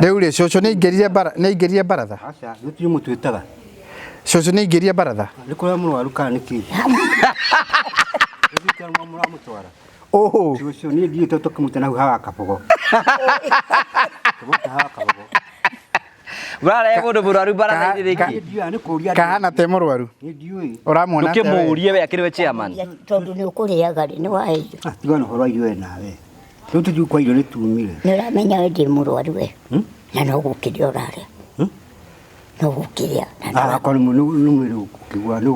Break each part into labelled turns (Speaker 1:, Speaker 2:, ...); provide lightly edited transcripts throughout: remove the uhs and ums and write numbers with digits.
Speaker 1: Rĩu rĩ cũcũ nĩ aingĩrire bara nĩ aingĩrire baratha?
Speaker 2: Aca, gũtirĩ mũtwĩtaga.
Speaker 1: Cũcũ nĩ aingĩrire baratha?
Speaker 2: Nĩ kũrĩa mũrwaru kana nĩ kĩ? Gũthiĩ mũramũtwara.
Speaker 1: Ũhũ.
Speaker 2: Cũcũ niĩ ndiũĩ tondũ tũkĩmũte na hau hawa kabogo. Tũmũte hawa kabogo.
Speaker 3: Ũrarehe mũndũ mũrwaru baratha-inĩ rĩngĩ.
Speaker 2: Niĩ ndiũĩ nĩ kũũria.
Speaker 1: Kahana te mũrwaru.
Speaker 2: Niĩ ndiũĩ.
Speaker 1: Ũramuona atĩa we?
Speaker 3: Ndũkĩmũrie we akĩrĩ we chairman.
Speaker 4: Tondũ nĩ ũkũrĩaga rĩ, nĩ wahe irio.
Speaker 2: Ah, tiga na ũhoro wa irio we nawe. Rĩu tũthiĩ kwa irio nĩ tumire.
Speaker 4: Nĩ ũramenya we ndĩ mũrwaru we. Na no gũkĩrĩa ũrarĩa. No gũkĩrĩa. Na
Speaker 2: Ah, akorwo nĩ nĩ mwĩrĩ ũkĩgua nĩ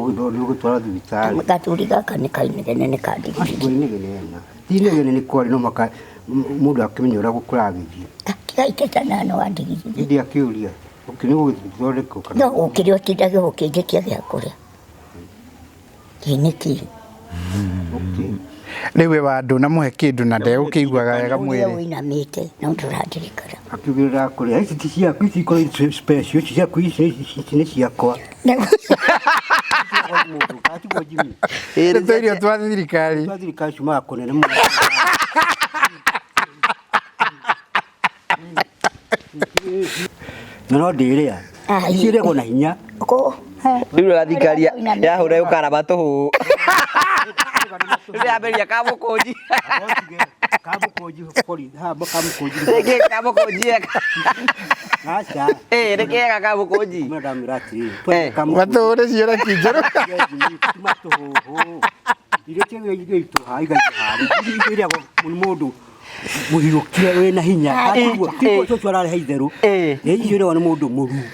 Speaker 2: ũgũtwara thibitarĩ.
Speaker 4: Gathuri gaka nĩ kainegene nĩ kandigithĩrie.
Speaker 2: Acio inegene na. Ti inegene nĩ kwarĩ no maka mũndũ akĩmenya ũrĩa kũragĩthiĩ.
Speaker 4: Tiga iteta na no andigithĩrie.
Speaker 2: Hĩndĩ akĩũria ũkĩ nĩ gũgĩthondekwo kana.
Speaker 4: No gũkĩrĩa ũtindage ũkĩnjĩtia gĩa kũrĩa. Ĩ nĩkĩ?
Speaker 1: Rĩu we wa ndũnamũhe kĩndũ na ndegũkĩiguaga wega
Speaker 4: Ũrĩa
Speaker 1: mwĩrĩ.
Speaker 4: ũinamĩte no ndũrandirikana.
Speaker 2: Akiugĩrĩra kũrĩa ici ti ciaku ici ikorwo i special ici ciaku ici ici nĩ ciakwa. Mũndũ atigwo Jimmy.
Speaker 1: Nĩ tũirio twa thirikari.
Speaker 2: Twa thirikari ciumaga kũnene mũno. Na no ndĩrĩa.
Speaker 4: Ai.
Speaker 2: Ici irĩagwo na hinya.
Speaker 4: Kũ?
Speaker 3: Rĩu ũrĩa thirikari yahũra ĩgũkaraba tũhũ. Rĩu yambĩrĩria kamũkũnji.
Speaker 2: Kamũkũnji bori, haha kamũkũnji.
Speaker 3: Nĩkĩ kamũkũnji eka?
Speaker 2: Aca.
Speaker 3: Ĩ nĩkĩ eka kamũkũnji?
Speaker 2: Mwana ndamwĩra atĩrĩrĩ.
Speaker 3: Eh.
Speaker 1: Matũũrĩ ciũra kinjũrũ.
Speaker 2: Tũhũhũ. Irio cia irio itũha igaitũha. Irĩagwo nĩ mũndũ mũhiũkie wĩna hinya. Tiguo tiguo cũcũ ararehe itherũ.
Speaker 3: Eh.
Speaker 2: Nĩ icio irĩagwo nĩ mũndũ mũruu.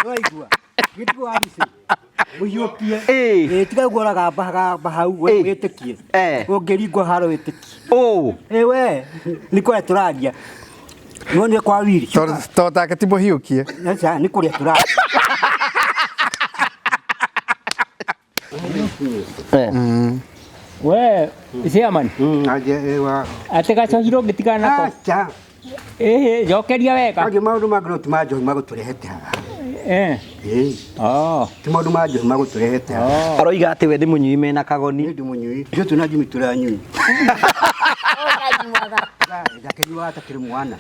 Speaker 2: Nĩwaigua? Gĩtiguo Alice. Mũhiũkie.
Speaker 3: Eh.
Speaker 2: Ĩ tiga ũguo ũragamba gamba hau
Speaker 3: Eh.
Speaker 2: wĩtĩkie.
Speaker 3: Eh.
Speaker 2: Ũngĩringwo haro wĩtĩkie.
Speaker 3: Ũ.
Speaker 2: Ĩ we nĩ kũrĩa tũraria. Nĩwonire kwa Willy.
Speaker 1: To take ti mũhiũkie.
Speaker 2: Aca nĩ kũrĩa tũraria.
Speaker 5: We chairman
Speaker 2: Aje wa
Speaker 5: atĩ gacohiro ũngĩtigana nako
Speaker 2: aca.
Speaker 5: ĩhĩ jokeria wega
Speaker 2: Angĩ maũndũ mangĩ no ti ma njohi magũtũrehete haha.
Speaker 5: Eh.
Speaker 2: Ĩ,
Speaker 5: Oh.
Speaker 2: ti maũndũ ma njohi magũtũrehete haha.
Speaker 3: Aroiga atĩ we nĩ mũnyui mena kagoni.
Speaker 2: Niĩ ndĩ mũnyui. Ithuĩ twĩna Jimmy tũrĩ anyui.
Speaker 4: Ũranyuaga.
Speaker 2: Ndakĩnyuaga atakĩrĩ mwana.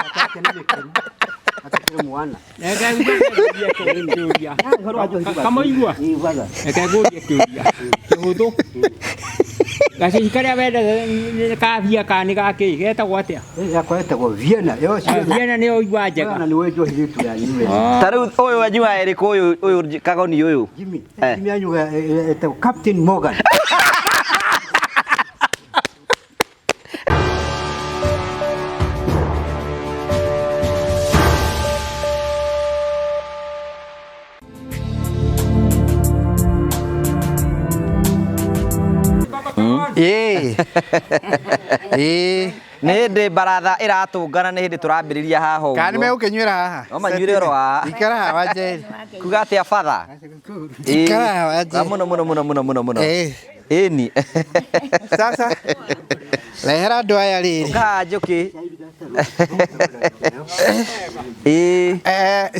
Speaker 2: Atakĩrĩ mĩkĩru. Atakĩrĩ mwana.
Speaker 5: Reke ngũrie kĩũria.
Speaker 2: Ũhoro wa njohi ndũgakĩũrie.
Speaker 5: Kamũigua?
Speaker 2: Ĩ, baba.
Speaker 5: Reke ngũrie kĩũria kĩhũthũ. Gacohi karĩa wendete nĩ ka bia kana nĩ gakĩ getagwo atĩa?
Speaker 2: Ĩ, yakwa ĩtagwo Vienna. Yo cio.
Speaker 5: Vienna nĩyo igua njega.
Speaker 2: Vienna nĩwe njohi ĩtu yanyue.
Speaker 3: Ta rĩu ũyũ anyuaga ĩrĩkũ ũyũ ũyũ kagoni ũyũ?
Speaker 2: Jimmy,
Speaker 3: Eh.
Speaker 2: Jimmy anyuaga ĩtagwo Captain Morgan.
Speaker 1: Ĩ. Ĩ.
Speaker 3: Nĩ hĩndĩ baratha ĩratũngana nĩ hĩndĩ tũrambĩrĩria haha
Speaker 1: Kana nĩ
Speaker 3: ũguo.
Speaker 1: megũkĩnyuĩra haha?
Speaker 3: No manyuĩre oro haha.
Speaker 1: Ikara haha Wanjeri.
Speaker 3: Kuga atĩa batha?
Speaker 1: Ikara haha Wanjeri.
Speaker 3: Mũno mũno mũno mũno mũno mũno.
Speaker 1: Ĩ.
Speaker 3: Ĩni.
Speaker 1: Sasa rehera andũ aya rĩrĩ.
Speaker 3: Ũkaha njũkĩ. Ĩ.
Speaker 1: Eh,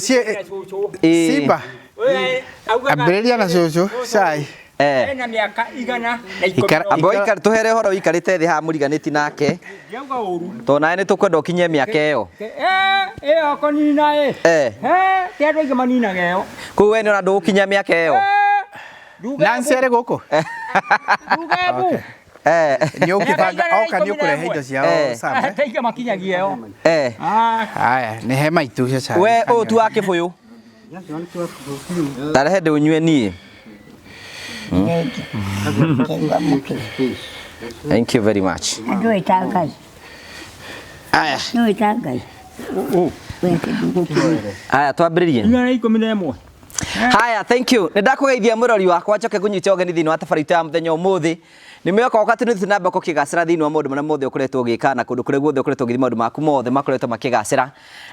Speaker 3: Ĩ.
Speaker 1: Simba ambĩrĩria na cũcũ cai.
Speaker 3: Eh.
Speaker 5: Ena mĩaka igana na ikũmi
Speaker 1: Ikara-
Speaker 5: na
Speaker 3: Amba ũikare tũhere ũhoro ũikarĩte thĩ haha mũriganĩti nake
Speaker 5: Ndiauga ũru.
Speaker 3: tondũ nawe nĩ tũkwenda ũkinyie mĩaka ĩyo.
Speaker 5: Eh, ĩyo kũnina ĩ.
Speaker 3: Eh.
Speaker 5: Eh, ti andũ aingĩ maninaga ĩyo.
Speaker 3: Kũu we nĩ ona ndũgũkinyia mĩaka ĩyo.
Speaker 5: Nduga
Speaker 1: Nancy arĩ gũkũ?
Speaker 5: Nduga ebu.
Speaker 3: Eh.
Speaker 1: Nĩ ũkĩbanga
Speaker 5: Mĩaka
Speaker 1: oka nĩ
Speaker 5: igana na
Speaker 1: ũkũrehe
Speaker 5: ikũmi na
Speaker 1: indo ciao
Speaker 3: Eh.
Speaker 1: Sam, eh?
Speaker 5: Tainga makinyagia ĩyo.
Speaker 3: Eh.
Speaker 5: Ah,
Speaker 1: Haya, nĩ he maitũ cio cai.
Speaker 3: We ũyũ tu wa kĩbũyũ. Tarehe ndĩũnyue niĩ.
Speaker 4: Ngĩigua mũkĩra.
Speaker 3: Thank you very much.
Speaker 4: Ndũĩ ta Ngai.
Speaker 3: Aya.
Speaker 4: Ndũĩ ta Ngai. We ndũgũkĩra.
Speaker 3: Aya twambĩrĩrie.
Speaker 5: 111.
Speaker 3: Haya, thank you. Nĩ ndakũgeithia mũrori wakwa njoke ngũnyite ũgeni thĩinĩ wa tabarĩra itũ ya mũthenya ũmũthĩ. Nĩ mwĩhoka wakwa atĩ nĩ ũthiĩte na mbere ũkĩgacĩra thĩinĩ wa maũndũ marĩa mothe ũkoretwo ũgĩka na kũndũ kũrĩa guothe ũkoretwo ũgĩthiĩ maũndũ maku mothe makoretwo makĩgacĩra.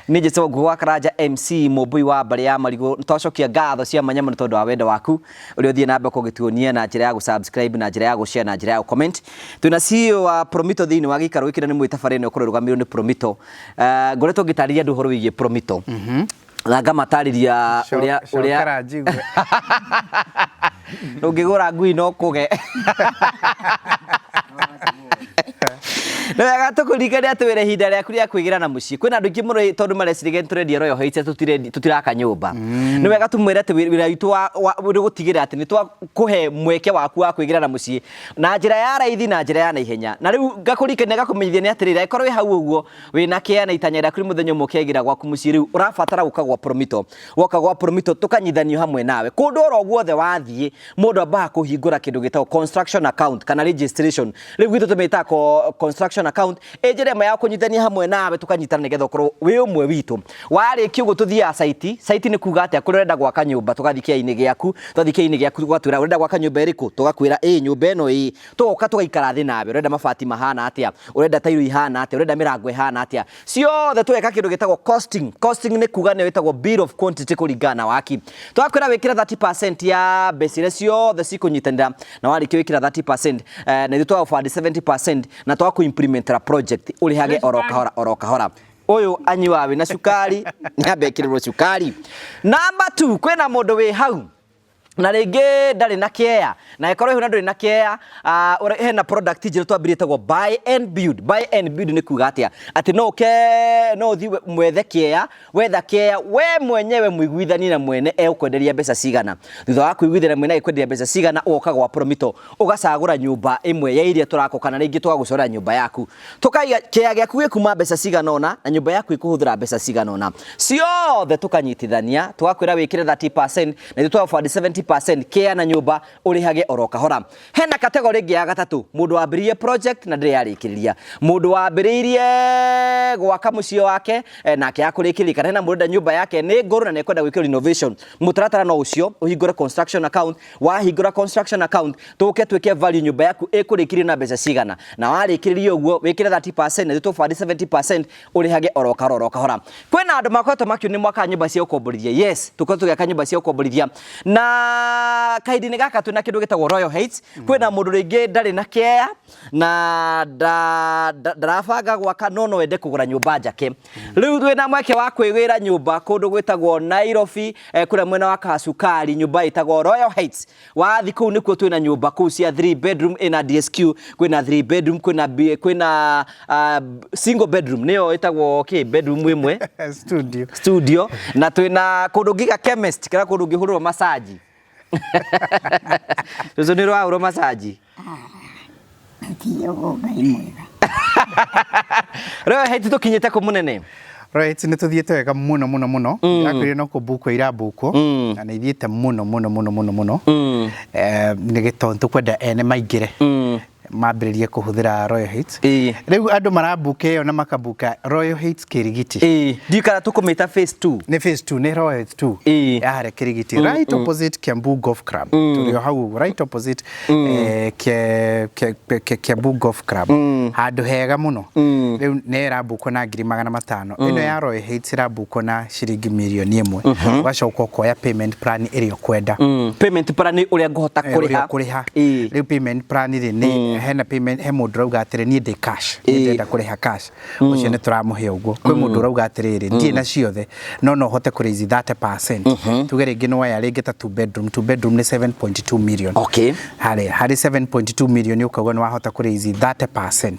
Speaker 3: Nĩ njĩtagwo Ngugi wa Karanja MC mũmbũi wa mbarĩ ya Marigũ. Nĩ twacokia ngatho cia mwanya mũno tondũ wa wendo waku ũrĩa ũthiĩ na mbere gũgĩtuonia na njĩra ya gũ-subscribe na njĩra ya gũ-share na njĩra ya gũ-comment. Twĩna CEO wa Promito thĩinĩ wa gĩikaro gĩkĩ na nĩ mũĩ tabarĩra ĩno ĩkoragwo ĩrũgamĩrĩirwo nĩ Promito. Ngoretwo ngĩtarĩria andũ ũhoro wĩgiĩ Promito. Na ngamatarĩria ũrĩa ũrĩa
Speaker 1: Cokera njigue.
Speaker 3: Ndũngĩgũra ngui no kũge. Nĩ wega tũkũririkane atĩ wĩra ihinda rĩaku rĩa kwĩgĩra na mũciĩ. Kwĩna andũ aingĩ mũno tondũ mareciragia nĩ tũrendia Royal Heights tũtiraka nyũmba. Nĩ wega tũmwĩre atĩ wĩra witũ nĩ gũtigĩrĩra atĩ nĩ twakũhe mweke waku wa kwĩgĩra na mũciĩ na njĩra ya raithi na njĩra ya naihenya. Na rĩu ngakũririkania ngakũmenyithia nĩ atĩrĩrĩ, angĩkorwo wĩ hau ũguo wĩna kĩea na itanya rĩaku nĩ mũthenya ũmwe ũkegĩra gwaku mũciĩ, rĩu ũrabatara gũka gwa Promito. Woka gwa Promito tũkanyithanio hamwe nawe. Kũndũ oro guothe wathiĩ, mũndũ ambaga kũhingũra kĩndũ gĩtagwo construction account kana registration. Rĩu gwitũ tũmĩtaga construction account. Ĩ njĩra ĩmwe ya kũnyitania hamwe nawe tũkanyitana nĩgetha ũkorwo wĩ ũmwe witũ. Warĩkia ũguo tũthiaga site. Site nĩ kuga atĩa? Kũrĩa ũrenda gwaka nyũmba tũgathiĩ kĩea-inĩ gĩaku, twathiĩ kĩea-inĩ gĩaku tũgatwĩra ũrenda gwaka nyũmba ĩrĩkũ, tũgakwĩra ĩ nyũmba ĩno ĩ, tũgoka tũgaikara thĩ nawe, ũrenda mabati mahana atĩa, ũrenda tairo ihana atĩa, ũrenda mĩrango ĩhana atĩa, ciothe tũgeka kĩndũ gĩtagwo costing. Costing nĩ kuga nĩyo ĩtagwo bill of quantity kũringana na waki. Twakwĩra wĩkĩre 30% ya mbeca iria ciothe cikũnyitanĩra, na warĩkia wĩkĩra 30%, na ithuĩ tũgagũ 70% na tũgakũ implementera project ũrĩhage oro kahora oro kahora. Ũyũ anyuaga wĩna cukari, nĩambe ekĩrĩrwo cukari. Number 2, kwĩna mũndũ wĩ hau na rĩngĩ ndarĩ na kĩea, na ĩkorwo hena ndũrĩ na kĩea, hena product njerũ twambĩrĩrie ĩtagwo buy and build. Buy and build nĩ kuga atĩa? Atĩ no ũke, no ũthiĩ mwethe kĩea, wetha kĩea we mwenyewe mũiguithanie na mwene egũkwenderia mbeca cigana. Thutha wa kũiguithania mwene agĩkwenderia mbeca cigana, ũgoka gwa Promito ũgacagũra nyũmba ĩmwe ya iria tũraka, kana rĩngĩ tũgagũcorera nyũmba yaku, tũkaiga kĩea gĩaku gĩkuma mbeca cigana ũna na nyũmba yaku ĩkũhũthĩra mbeca cigana ũna, ciothe tũkanyitithania tũgakwĩra wĩkĩre 30% na ithuĩ tũgagũ 70% kĩea na nyũmba ũrĩhage oro kahora. Hena category ĩngĩ ya gatatũ, mũndũ wambĩrĩirie project na ndĩrĩ yarĩkĩrĩria, mũndũ wambĩrĩirie gwaka mũciĩ wake nake akũrĩkĩrĩria, kana hena mũndũ ũrenda nyũmba yake nĩ ngũrũ na nĩekwenda gwĩkĩrwo renovation. Mũtaratara no ũcio, ũhingũre construction account. Wahingũra construction account, tũke twĩke value nyũmba yaku ĩkũrĩkĩrio na mbeca cigana, na warĩkĩrĩria ũguo wĩkĩre 30% na ithuĩ tũbandi 70% ũrĩhage oro kahora oro kahora. Kwĩna andũ makoretwo makiũria nĩ mwakaga nyũmba cia gũkomborithia. Yes, tũkoretwo tũgĩaka nyũmba cia gũkomborithia, na kahinda-inĩ gaka twĩna kĩndũ gĩtagwo Royal Heights. Kwĩna mũndũ rĩngĩ ndarĩ na kĩea na ndarabanga gwaka no ende kũgũra nyũmba njake. Rĩu twĩna mweke wa kwĩgĩra nyũmba kũndũ gwĩtagwo Nairobi, kũrĩa mwena wa Kasukari, nyũmba ĩtagwo Royal Heights. Wathi kũu nĩkuo twĩna nyũmba kũu cia 3 bedroom ĩna DSQ, kwĩna 3 bedroom, kwĩna single bedroom nĩyo ĩtagwo kĩ bedroom ĩmwe
Speaker 1: studio,
Speaker 3: studio, na twĩna kũndũ ngiga chemist kana kũndũ ũngĩhũrĩrwo massage. Cũcũ nĩ ũrahũrwo massage?
Speaker 4: Ti ũguo, Ngai mwega.
Speaker 3: Royal Heights tũkinyĩte kũ mũnene?
Speaker 1: Right, nĩ tũthiĩte wega mũno mũno mũno. Ndĩrakwĩrire no kũbukwo irabukwo na nĩ ithiĩte mũno mũno mũno mũno mũno. Nĩ gĩtondũ tũkwenda ene maingĩre mambĩrĩrie kũhũthĩra Royal Heights. Rĩu andũ marabuka ĩyo na makabuka Royal Heights Kĩrigiti.
Speaker 3: Ndiũĩ kana tũkũmĩta phase 2.
Speaker 1: Nĩ phase 2, nĩ Royal Heights 2 ya harĩa Kĩrigiti, right opposite Kiambu Golf Club. Tũrĩ o hau right opposite Kiambu Golf Club, handũ hega mũno. Rĩu nĩ ĩrabukwo na 500,000. Ĩno ya Royal Heights ĩrabukwo na ciringi 1 mirioni, ũgacoka ũkoya payment plan ĩrĩa ũkwenda.
Speaker 3: Payment plan nĩ ũrĩa ngũhota
Speaker 1: ũrĩa
Speaker 3: kũrĩha.
Speaker 1: Ũkũrĩha. Rĩu payment plan rĩ, nĩ hena payment, he mũndũ ũrauga atĩrĩ, niĩ ndĩ cash, niĩ ndĩrenda kũrĩha cash, ũcio nĩ tũramũhe ũguo. Kwĩ mũndũ ũrauga atĩrĩrĩ, ndirĩ na ciothe no hote kũ raise 30%. Tuge rĩngĩ nĩ woya rĩngĩ ta two bedroom, two bedroom nĩ 7.2 million. Harĩ 7.2 million ũkauga nĩ wahota kũ raise 30%.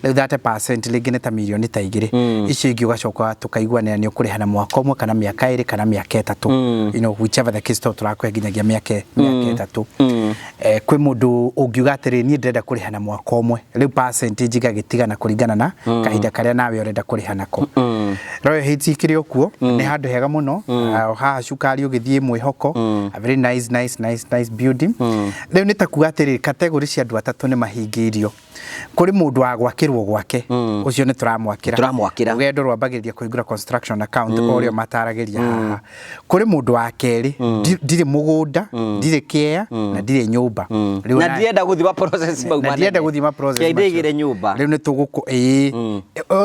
Speaker 1: Rĩu 30% rĩngĩ nĩ ta 2 mirioni, icio ingĩ ũgacoka tũkaiguanĩra nĩ ũkũrĩha na mwaka ũmwe kana mĩaka 2 kana mĩaka 3, whichever the case, tondũ tũrakũhe nginyagia mĩaka 3. Kwĩ mũndũ ũngiuga atĩrĩ, niĩ ndĩrenda kũrĩha na mwaka ũmwe. Rĩu percentage igagĩtigana kũringana na kahinda karĩa nawe ũrenda kũrĩha nako. Royal Heights ikĩrĩ o kuo, nĩ handũ hega mũno. Haha cukari ũgĩthiĩ mwĩhoko, a very nice nice nice nice building. Rĩu nĩ ta kuga atĩrĩ, category cia andũ atatũ nĩ mahingĩirio. Kũrĩ mũndũ wa gwakĩrwo gwake, ũcio nĩ tũramwakĩra.
Speaker 3: Tũramwakĩra.
Speaker 1: Rũgendo rwambagĩrĩria kũhingũra construction account, o ũrĩa mataragĩria haha. Kũrĩ mũndũ wa kerĩ, ndirĩ mũgũnda, ndirĩ kĩea na ndirĩ nyũmba.
Speaker 3: Rĩu na ndirenda gũthiĩ ma process mau
Speaker 1: na ndirenda gũthiĩ ma process
Speaker 3: macio.
Speaker 1: Macio.
Speaker 3: Ndĩigĩre nyũmba.
Speaker 1: Rĩu nĩ tũgũkũ ĩĩ,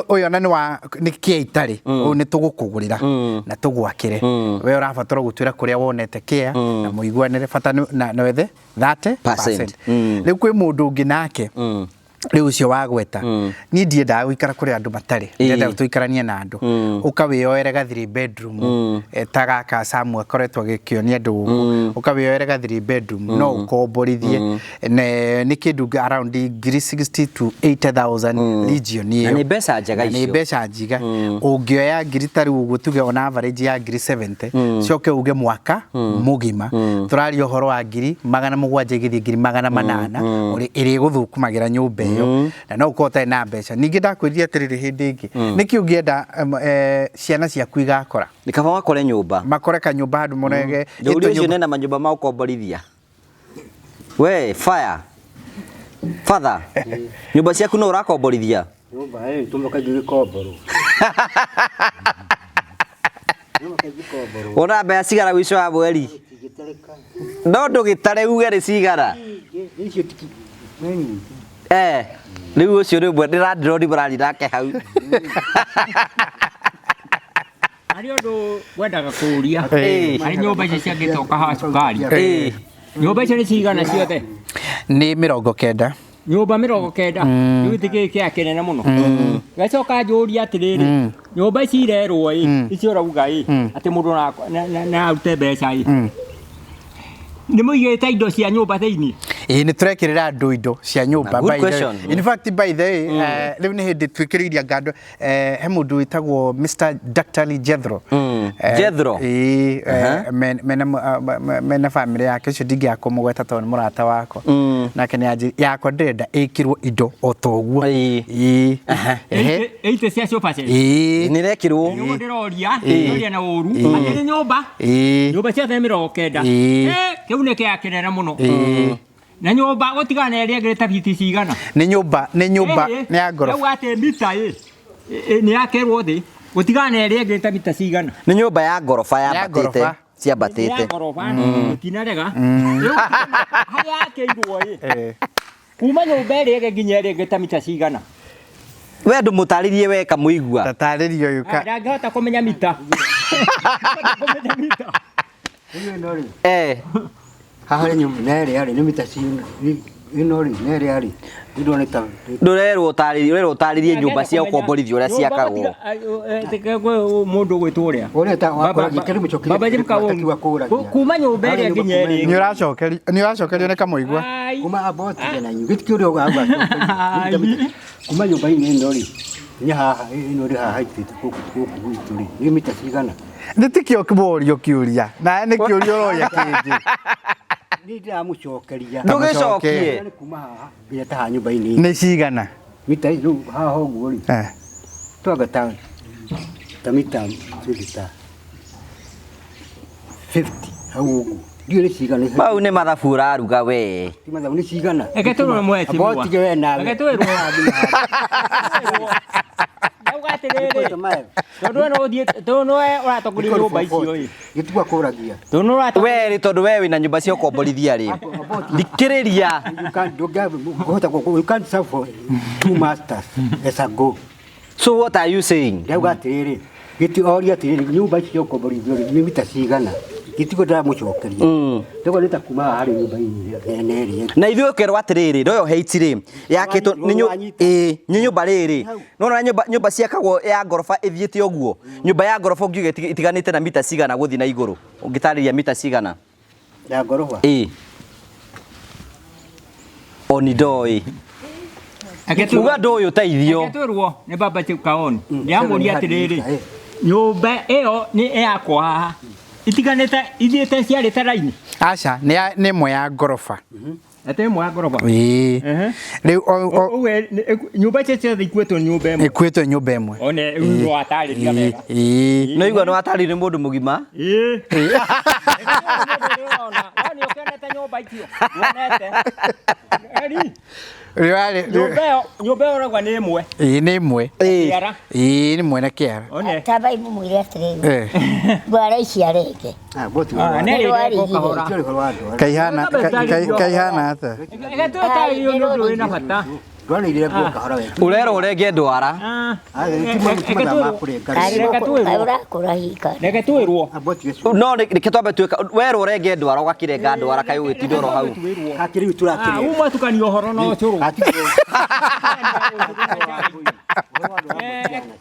Speaker 1: ũyũ ona nĩ wa nĩ kĩa itarĩ, ũyũ nĩ tũgũkũgũrĩra na tũgwakĩre. We ũrabatara gũtwĩra kũrĩa wonete kĩa na mũiguanĩre bata na wethe 30%.
Speaker 3: Percent.
Speaker 1: Rĩu kwĩ mũndũ ũngĩ nake Rĩu ũcio wagweta, niĩ ndiendaga gũikara kũrĩa andũ matarĩ, ndĩrenda tũikaranie na andũ. Ũkawĩyoere ga three bedroom, ta gaka Samu akoretwo agĩkĩonia andũ gũkũ, ũkawĩyoere ga three bedroom, no ũkomborithie. Nĩ kĩndũ around ngiri 60 to 80,000 region ĩyo.
Speaker 3: Na nĩ mbeca njega
Speaker 1: Na nĩ
Speaker 3: icio.
Speaker 1: Mbeca njiga. Ũngĩoya ngiri ta rĩu ũguo, tuge on average ya ngiri 70, coke uge mwaka mũgima tũraria ũhoro wa 700,000 igĩthiĩ 800,000 ĩrĩ ĩgũthũkũmagĩra nyũmba ĩyo, na no ũkorwo ũtarĩ na mbeca. Ningĩ ndakwĩrire atĩrĩrĩ, hĩndĩ ĩngĩ nĩkĩ ũngĩenda ciana ciaku igakora
Speaker 3: Nĩ kaba wakore nyũmba.
Speaker 1: Makore kanyũmba handũ mũrege.
Speaker 3: Ndũri ũcio nena manyũmba ma ũkomborithia. We fire father, nyũmba ciaku no ũrakomborithia?
Speaker 2: Nyũmba ĩ tũmba kaingĩ gĩkomborwo. Nyũmba kaingĩ gĩkomborwo.
Speaker 3: Wona mbeca cigana mũico wa mweri?
Speaker 2: Itingĩtarĩka.
Speaker 3: No ndũgĩtare uge nĩ cigana.
Speaker 2: Icio tiki nĩ nyingĩ.
Speaker 3: Rĩu ũcio nĩ ũmwe ndĩrandironi mũrari nake hau.
Speaker 5: Harĩ ũndũ ngwendaga kũũria harĩ nyũmba icio ciangĩtoka haha cukari. Nyũmba icio nĩ cigana ciothe?
Speaker 1: Nĩ 90.
Speaker 5: Nyũmba 90, rĩu gĩtĩ gĩkĩ kĩa kĩnene mũno. Ngacoka njũrie atĩrĩrĩ, nyũmba ici irerwo ĩ, icio ũrauga ĩ, atĩ mũndũ na arute mbeca ĩ, nĩ mũigĩte indo cia nyũmba thĩinĩ?
Speaker 1: Ĩĩ, nĩ tũrekĩrĩra andũ indo cia nyũmba.
Speaker 3: Good
Speaker 1: By the way.
Speaker 3: question.
Speaker 1: In fact, by the way, rĩu nĩ hĩndĩ twĩkĩrĩire anga andũ, he mũndũ wĩtagwo Mr. Dr. Jethro.
Speaker 3: Jethro?
Speaker 1: Ĩĩ, mena family yake, ũcio ndingĩaga kũmũgweta tondũ nĩ mũrata wakwa. Nake nĩ anjĩ yakwa ndĩrenda ĩkĩrwo indo o ta ũguo. Ĩĩ. Ehe.
Speaker 5: Ĩitĩ cia sofa set?
Speaker 1: Ĩĩ.
Speaker 3: Nĩ rekĩrwo.
Speaker 5: Nĩguo ndĩroria, ndĩroria na ũru atĩ nĩ nyũmba nyũmba ciothe nĩ 90. Kĩu nĩ kĩa kĩnene mũno. Na nyũmba gũtigana na ĩrĩa ĩngĩ ta biti cigana?
Speaker 1: Nĩ nyũmba nĩ ya ngoroba.
Speaker 5: Rĩu atĩ mita ĩ nĩ yakĩrwo thĩ gũtigana na ĩrĩa ĩngĩ ta mita cigana?
Speaker 3: Nĩ nyũmba ya ngoroba
Speaker 1: Ya
Speaker 3: yambatĩte.
Speaker 1: ngoroba.
Speaker 5: Nĩ ya
Speaker 3: Ciambatĩte.
Speaker 5: ngoroba, gũtinarega. Rĩu harĩa yakĩirwo ĩ, kuma nyũmba ĩrĩa ĩngĩ nginya ĩrĩa ĩngĩ ta mita cigana?
Speaker 3: We ndũmũtarĩrie we kamũigua.
Speaker 1: Tatarĩrio ũyũ ka.
Speaker 5: Ndangĩhota kũmenya mita. Ndangĩhota kũmenya mita.
Speaker 2: Rĩu ĩno rĩ, haha nĩ nyũmba na ĩrĩa rĩ, nĩ mita ĩno rĩ, na ĩrĩa rĩ, nĩ ta
Speaker 3: Ndũrerwo ũtarĩrie, ũrerwo ũtarĩrie nyũmba cia ũkomborithio ũrĩa ciakagwo.
Speaker 5: Mũndũ ũgwĩtwo ũrĩa
Speaker 2: Ũrĩa ta wakũragia kĩrĩ mũcoki.
Speaker 5: Baba Jim
Speaker 2: Takiwa kũragia.
Speaker 5: Kuma nyũmba ĩrĩa nginya ĩrĩa
Speaker 1: Nĩ ũracokerio, nĩ ũracokerio nĩ kamũigua.
Speaker 5: Ai.
Speaker 2: Kuma aboti na inyuĩ gĩtikĩ ũrĩa ũgagwa kuma nyũmba-inĩ ĩno rĩ, nginya haha ĩno rĩ, haha itũ gũkũ gwitũ rĩ, nĩ mita cigana?
Speaker 1: Nĩ tikĩo kĩmorio kĩũria nawe nĩ kĩũria ũroria kĩngĩ.
Speaker 2: Nĩ ndĩramũcokeria.
Speaker 3: Ndũgĩcokie.
Speaker 2: Nĩ kuma haha nginya ta haha nyũmba-inĩ ĩno.
Speaker 1: Nĩ cigana?
Speaker 2: Mita rĩu haha ũguo rĩ, twanga ta mita kĩndũ ta 50 hau ũguo, ndiũĩ nĩ cigana.
Speaker 3: Mau nĩ mathabu ũraruga we.
Speaker 2: Ti mathabu, nĩ cigana?
Speaker 5: Reke tũrore mheshimiwa.
Speaker 2: Aboti we nawe.
Speaker 5: Reke twĩrwo. Ndauga atĩrĩrĩ, tondũ we no ũthiĩ, tondũ nĩwe ũratongoria nyũmba icio ĩ,
Speaker 2: Gĩtigwa kũragia.
Speaker 5: Tondũ nĩwe ũratongoria.
Speaker 3: We rĩ, tondũ we wĩna nyũmba cia ũkomborithia rĩ, thikĩrĩria.
Speaker 2: You can't ndũngĩhota you can't serve for two masters as a go.
Speaker 3: So what are you saying?
Speaker 2: Ndauga atĩrĩrĩ, gĩti oria atĩrĩrĩ, nyũmba ici cia ũkomborithio rĩ, nĩ mita cigana? Gĩtigwa ndĩramũcokeria. Ndauga nĩ ta kuma haha harĩ nyũmba-inĩ ĩrĩa na ĩrĩa ĩngĩ.
Speaker 3: Na ithuĩ ũkerwo atĩrĩrĩ, Royal Heights rĩ, yakĩtwo nĩ
Speaker 2: Wanyita.
Speaker 3: ĩĩ, nĩ nyũmba rĩrĩ nona nyũmba ciakagwo ya ngoroba ĩthiĩte ũguo. Nyũmba ya ngoroba ũngiuga itiganĩte na mita cigana gũthiĩ na igũrũ? Ũngĩtarĩria mita cigana?
Speaker 2: Ya ngoroba.
Speaker 3: Ĩĩ, oni ndoĩ.
Speaker 5: Reke tũrwo.
Speaker 3: Uga ndũĩ ũteithio.
Speaker 5: Reke twĩrwo nĩ baba Chief Kaoni. Ndĩramũria atĩrĩrĩ, nyũmba ĩyo nĩ yakwa haha itiganĩte ithiĩte ciarĩte raini?
Speaker 1: Aca, nĩ ĩmwe ya ngoroba.
Speaker 5: Atĩ ĩmwe ya ngoroba?
Speaker 1: Ĩĩ. Rĩu
Speaker 5: Ũguo nyũmba icio ciothe ikuĩtwo nĩ nyũmba ĩmwe?
Speaker 1: Ĩkuĩtwo nyũmba ĩmwe.
Speaker 5: One rĩu watarĩria wega.
Speaker 1: Ĩĩ.
Speaker 3: No igua nĩ watarĩrio nĩ mũndũ mũgima.
Speaker 5: Ĩĩ. Nĩ ũkĩonete nyũmba icio? Wonete? Eri,
Speaker 1: Rĩu arĩ
Speaker 5: nyũmba ĩyo ũrauga nĩ ĩmwe?
Speaker 1: Ĩĩ, nĩ ĩmwe.
Speaker 5: Kĩara.
Speaker 1: Ĩĩ, nĩ mwene kĩara.
Speaker 5: One.
Speaker 4: Tambai mũmwĩre atĩrĩrĩ, ndwara ici arenge.
Speaker 2: Aboti.
Speaker 5: Ah, nĩ ĩrĩ kahora.
Speaker 2: Gĩtirĩ ũhoro wa ndwara.
Speaker 1: Kaihana kaihana atĩa?
Speaker 5: Reke tũtarĩrio nĩ ũndũ wĩna bata.
Speaker 2: Ndwara irengwo kahora we.
Speaker 3: Ũrerwo ũrenge ndwara.
Speaker 5: Ah.
Speaker 2: Ah, ti mathaa ma kũrenga.
Speaker 5: Reke twĩrwo.
Speaker 4: Ũrakũra hika.
Speaker 5: Reke twĩrwo.
Speaker 2: Amba ũtige cumbĩ.
Speaker 3: No reke twambe tuĩka werwo ũrenge ndwara ũgakĩrenga ndwara kaĩ ũgĩtinda oro hau.
Speaker 2: Gakĩ rĩu tũrakĩrĩa.
Speaker 5: Uma tukania ũhoro na ũcũrũ.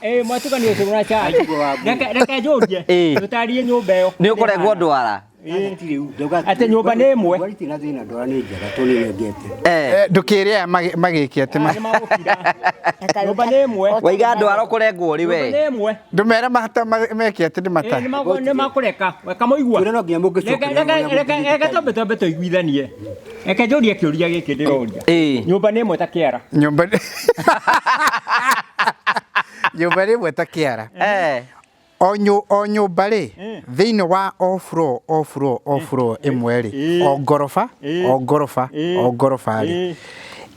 Speaker 5: Eh, mwatukania ũcũrũ na cai. Reke reke njũrie.
Speaker 3: Ĩĩ.
Speaker 5: Tũtarie nyũmba ĩyo.
Speaker 3: Nĩ ũkũrengwo ndwara.
Speaker 5: Atĩ nyũmba nĩ ĩmwe.
Speaker 2: Ndwara itirĩ na thĩna, ndwara nĩ njega tondũ nĩ irengete.
Speaker 3: Eh.
Speaker 1: Ndũkĩre aya magĩke atĩ
Speaker 5: Nĩ magũkira. Nyũmba nĩ ĩmwe.
Speaker 3: Waiga ndwara ũkũrengwo rĩ
Speaker 5: Nyũmba
Speaker 3: we.
Speaker 5: nĩ ĩmwe.
Speaker 1: ndũmere mahata meke atĩ nĩ mata
Speaker 5: Ĩĩ, nĩ makũreka. Weka mũigua.
Speaker 2: Twĩra no nginya mũngĩcokeria
Speaker 5: Reke
Speaker 2: ũrĩa
Speaker 5: reke reke twambe twambe tũiguithanie. Reke njũrie kĩũria gĩkĩ ndĩroria.
Speaker 3: Ĩĩ.
Speaker 5: Nyũmba nĩ ĩmwe ta kĩara.
Speaker 1: nyũmba nyũmba nĩ ĩmwe ta kĩara
Speaker 3: Eh.
Speaker 1: o nyũmba rĩ thĩinĩ wa o floor o floor o floor ĩmwe rĩ o ngoroba o ngoroba o ngoroba rĩ